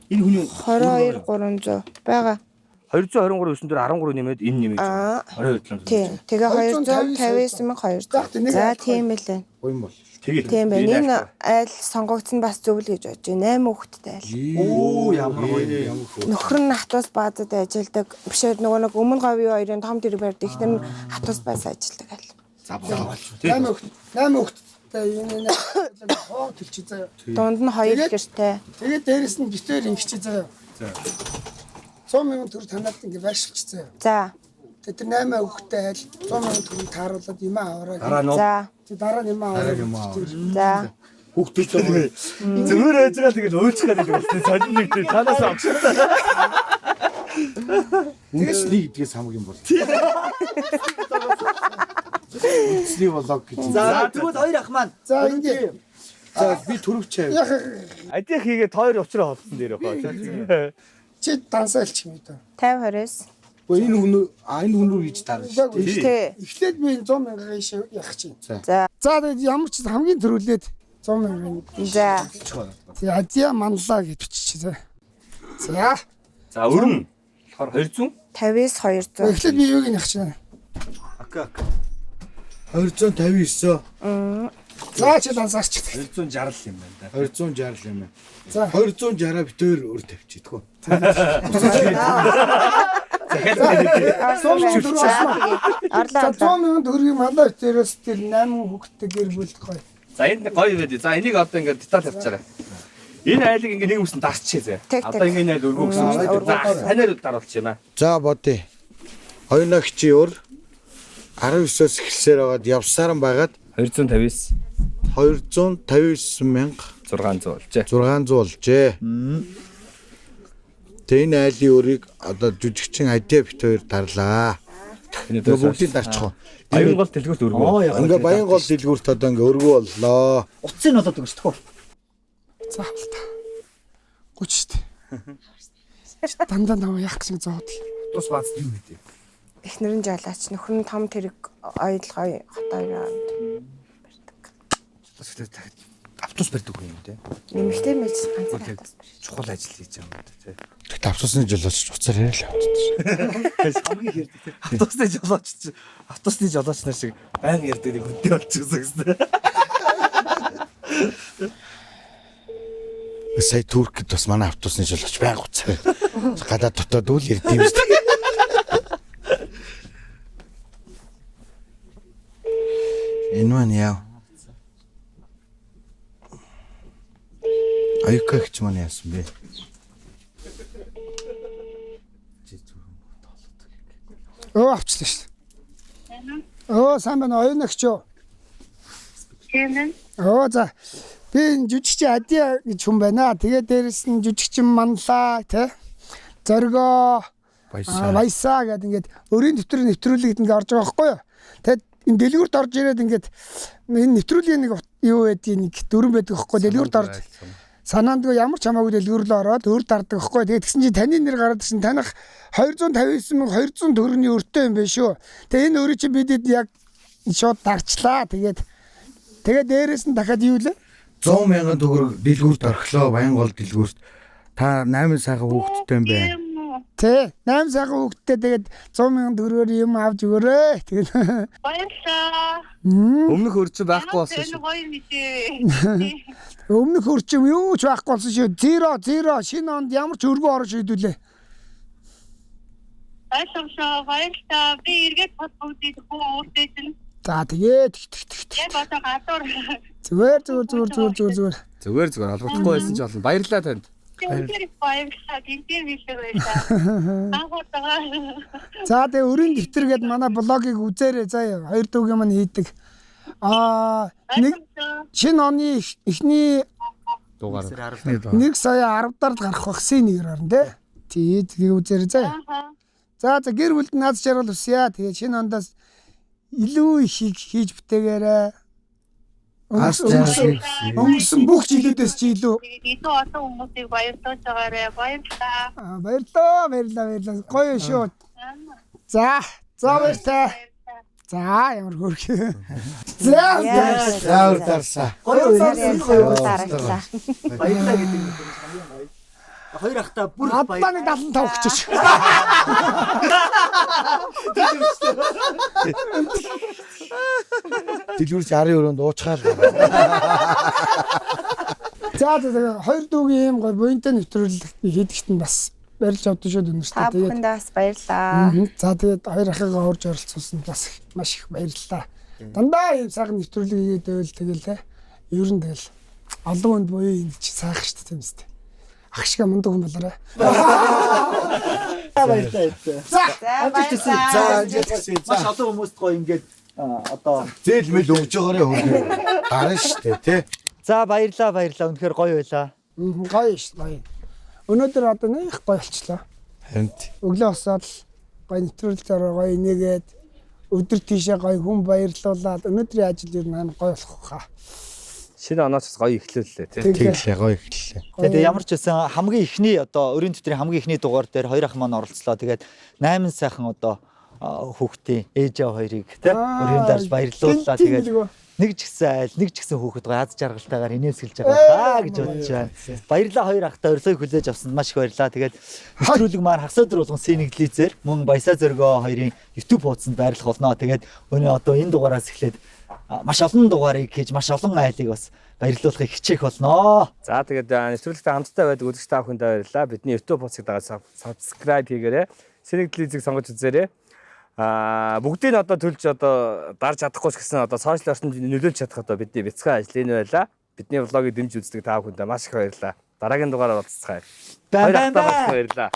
Энэ хүний 22 300 байгаа. 223 9 дээр 13 нэмээд энэ нэмээд. Аа. 22 Тий. Тэгээ 259 259 200. За тийм л байна. Буян бол. Тэгээ. Тийм байна. Энэ айл сонгогдсон бас зөв л гэж бодож байна. 8 хүүхэдтэй айл. Оо ямар гоё юм. Нөхөр нь хатуус баазад ажилладаг. Биш ээ нөгөө нэг өмнө говийн хоёрын том тэрэг барьдаг. Эхнэр нь хатуус бааз ажилладаг айл. За болоо. 8 хүүхэд 8 хүүхэдтэй энэ энэ хоо төлчих заяа. Дунд нь хоёр Тэгээд- гэртэй. Тэгээд дээрэс нь битээр ингэчих заяа. За. 100 мянган төгрөг танаад ингэ байршилчих заяа. За. Тэгээд тэр 8 хүүхэдтэй айл 100 мянган төгрөг тааруулаад юмаа аваарай. Дараа нь За. Тэг дараа нь юмаа аваарай. За. Хүүхдүүд байгаа. Зүгээр байж байгаа тэгэл уйлчих гэдэг болсон. Сонин нэг тийм цаанаас огшоо. Үндэсний гэдгээс хамгийн бол. Үндэсний болоо гэж. За тэгвэл хоёр ах маань За ингэ. За би төрөвч байв. Яг Адих хийгээ тойр учраа холсон дээр баха. чи дансаа илчих юм даа. 50 29. Гэхдээ энэ хүн а энэ хүн рүү хийж таарна шүү дээ. Тий. Эхлээд би энэ 100 мянган шив явах чинь. За. За тэгээд ямар ч хамгийн төрүүлээд 100 мянган. За. Тэг Азия манлаа гэж биччихье заа. За. За өрн болохоор 200 59 200. Эхлээд би юуг нь явах чинь. Окей окей. 259 За чи дансаарч. 260 юм байна да. 260 юм байна. За. 260 битээр өр тавьчих дгөө. 100 мянган төгрөг олсон. Орлоо. За 100 мянган төгрөгийн малаа дээрээс тэр 8 хүүхэдтэй гэр бүл гоё. За энэ гоё байд. За энийг одоо ингээд деталь явуулчаарай. Энэ айлыг ингээд нэг юмсан дарчихъя зэ. Тэг, тэг. Одоо ингээд энэ айл өргөө гэсэн үг. За танаар даруулчих юм аа. За бодъё. Хоёрногчийн өр 19-оос эхэлсээр байгаад явсаар нь байгаад 259 259 мянга 600 болжээ. 600 болжээ. Тэгээ энэ айлын өрийг одоо жүжигчин Адиа бит хоёр дарлаа. Энэ Тэгээ бүгдийг дарчих уу. Баян гол дэлгүүрт өргөө. Ингээ баян гол дэлгүүрт одоо ингээ өргөө боллоо. Утсыг нь болоод өгч төхөө. За л та. 30 штэ. Дандаа намайг яах гэсэн зоод. Тус бааз юу гэдэг. Эхнэр нь жолооч, нөхөр нь том тэрэг ойл гоё хот хоёр хооронд барьдаг. Тус гэдэг автобус барьдаг хүн юм те. Нэмэгтэй мэж ганцхан автобус барьж. Чухал ажил хийж байгаа юм те. Тэгт автобусны жолооч уцаар яриа л явчихсан. Хамгийн хэрдэг те. Автобусны жолооч автобусны жолооч нар шиг баян ярьдаг нэг хүнтэй болчихсон гэсэн. Сая Туркид бас манай автобусны жолооч байнга уцаа. Гадаа дотоод үл ирд юм шүү дээ. Энэ маань яав. Аюка гэж маань яасан бэ? Өө авчлаа шүү. Өө сайн байна оюун агч юу? Тийм ээ. Өө за би энэ жүжигчин Адиа гэж хүн байна. Тэгээ дээрэс нь жүжигчин манлаа тий. Зоргоо Баясаа. Баясаа гэдэг ингээд өрийн дэвтэр нэвтрүүлэгт ингээд орж байгаа байхгүй юу? Тэгэд энэ дэлгүүрт орж ирээд ингээд энэ нэвтрүүлгийн нэг юу байдгийг нэг дүрэн байдаг байхгүй дэлгүүрт орж санаандгүй ямар ч хамаагүй дэлгүүр рүү ороод өр дардаг байхгүй. Тэгээд тэгсэн чинь таны нэр гараад ирсэн таних 259,200 төгрөгийн өртөө юм байна шүү. Тэгээ энэ өрийг чинь бидэд яг шууд дарчлаа. Тэгээд тэгээд дээрэс нь дахиад юу лээ? 100 мянган төгрөг дэлгүүрт орхилоо Баянгол дэлгүүрт. Та 8 сайхан хүүхэдтэй юм байна. Тийм үү. Тэ 8 сайхан хүүхэдтэй тэгээд 100 мянган төгрөгөөр юм авч өгөөрэй. Тэгээд Баярлалаа. Өмнөх өрчин байхгүй болсон Энэ шүү. гоё мэдээ. Өмнөх өрчим юу ч байхгүй болсон шүү. 0 0 шинэ онд ямар ч өргөн орж шийдүүлээ. Ойлгомжоо баярлалаа. Би эргээд бод бүгдийг хүү өөртөө чинь За тэгээд тэг тэг тэг тэг. яг одоо гадуур Зүгээр зүгээр зүгээр зүгээр зүгээр зүгээр. Зүгээр зүгээр холбогдохгүй байсан ч болно. Баярлалаа танд. Тэгэхээр баярлалаа. Тэнцээ бэлэг байлаа. Анх удаага. За тэгээ өрийн дэвтэр гээд манай блогийг үзээрэй заяа. Хоёр дүүгийн маань хийдэг. Аа нэг Ойлгомжоо. шинэ оны эхний Дугаар. 1 сая 10 дард гарах байх син нэгээр орно тий. Тий тэгээ үзээрэй заяа. Ааха. За за гэр бүлд наад жаргал хүсье. Тэгээ шинэ ондоос илүү ихийг хийж бүтээгээрэй. Аз Өнгөрсөн жаргалыг өнгөрсөн бүх жилүүдээс чи илүү Тэгээд илүү олон хүмүүсийг баярлуулж байгаарэ. Баярлалаа. Аа, баярлалаа баярлалаа баярлалаа. Гоё шүү. За за баяртай. Баярлалаа. За ямар хөөрх. За за. Заавар дарсаа. Гоё Баярлалаа. гоё. Дарагдлаа. Баярлалаа гэдэг нь хамгийн гоё. Хоёр ахта бүр Одоо нэг 75 өгчөөч. Дэлгүүрч арын өрөөнд уучгаал. За за за, хоёр дүүгийн ийм гоё буянтай нэвтрүүлэг хийдэгт нь бас барилж авдаг шүү дээ Та өнөртөө. Тэгээд бүхэндээ бас баярлалаа. За тэгээд хоёр ахыгаа урьж оролцуулсан бас маш их баярлалаа. Дандаа ийм сайхан нэвтрүүлэг хийгээд байвал тэгэл те. Ер нь тэгэл олон хүнд буян юм чи сайхан шүү дээ тийм үстэй. Ах шиг мундаг хүн болоорой. Баярлалаа. За За баярлалаа. За амжилт хүсье. Маш олон хүмүүст гоё ингээд одоо Зээл мэл өгж байгаарэ хөргөө. Дарна штэ тий. За баярлалаа баярлалаа. Үнэхээр гоё байлаа. Гоё шүү гоё. Өнөөдөр одоо нэг гоё болчлоо. Харин тий. Өглөө босоод гоё нэвтрүүлгээр гоё инээгээд өдөр тийшээ гоё хүн баярлуулад өнөөдрийн ажил ер нь амар гоё болох хаа. Шинэ оноос бас гоё эхлүүллээ тий. Тэглээ гоё эхэллээ. Тэгээд ямар ч байсан хамгийн эхний одоо өрийн дэвтрийн хамгийн эхний дугаар дээр хоёр ах маань оролцлоо. Тэгээд 8 сайхан одоо хүүхдийн ээж аав хоёрыг тий өрийн дарж баярлууллаа. Тэгээд нэг ч гэсэн айл, нэг ч гэсэн хүүхэд гоё аз жаргалтайгаар инээмсэглэж байгаа хаа гэж бодож байна. Баярлалаа хоёр ахтай урилгыг хүлээж авсанд маш их баярлалаа. Тэгээд нэвтрүүлэг маань хагас өдөр болгон Синэглизээр мөн Баясаа зөргөө хоёрын YouTube хуудсанд байрлах болно. Тэгээд өнөө одоо энэ дугаараас эхлээд маш олон дугаарыг хийж маш олон айлыг бас баярлуулахыг хичээх болноо. За тэгээд нэвтрүүлэгтэй хамтдаа байдаг үзэгч та бүхэндээ баярлалаа. Бидний YouTube хуудсыг дагаад subscribe хийгээрэй. Сэнэг телевизийг сонгож үзээрэй. Бүгдийг нь одоо төлж одоо дарж чадахгүй ч гэсэн одоо сошиал орчинд нөлөөлж чадах одоо бидний бяцхан ажил энэ байлаа. Бидний влогийг дэмжиж үздэг та бүхэндээ маш их баярлалаа. Дараагийн дугаараар уулзцгаая. Бай Хоёр бай ахтай бас бай. баярлалаа.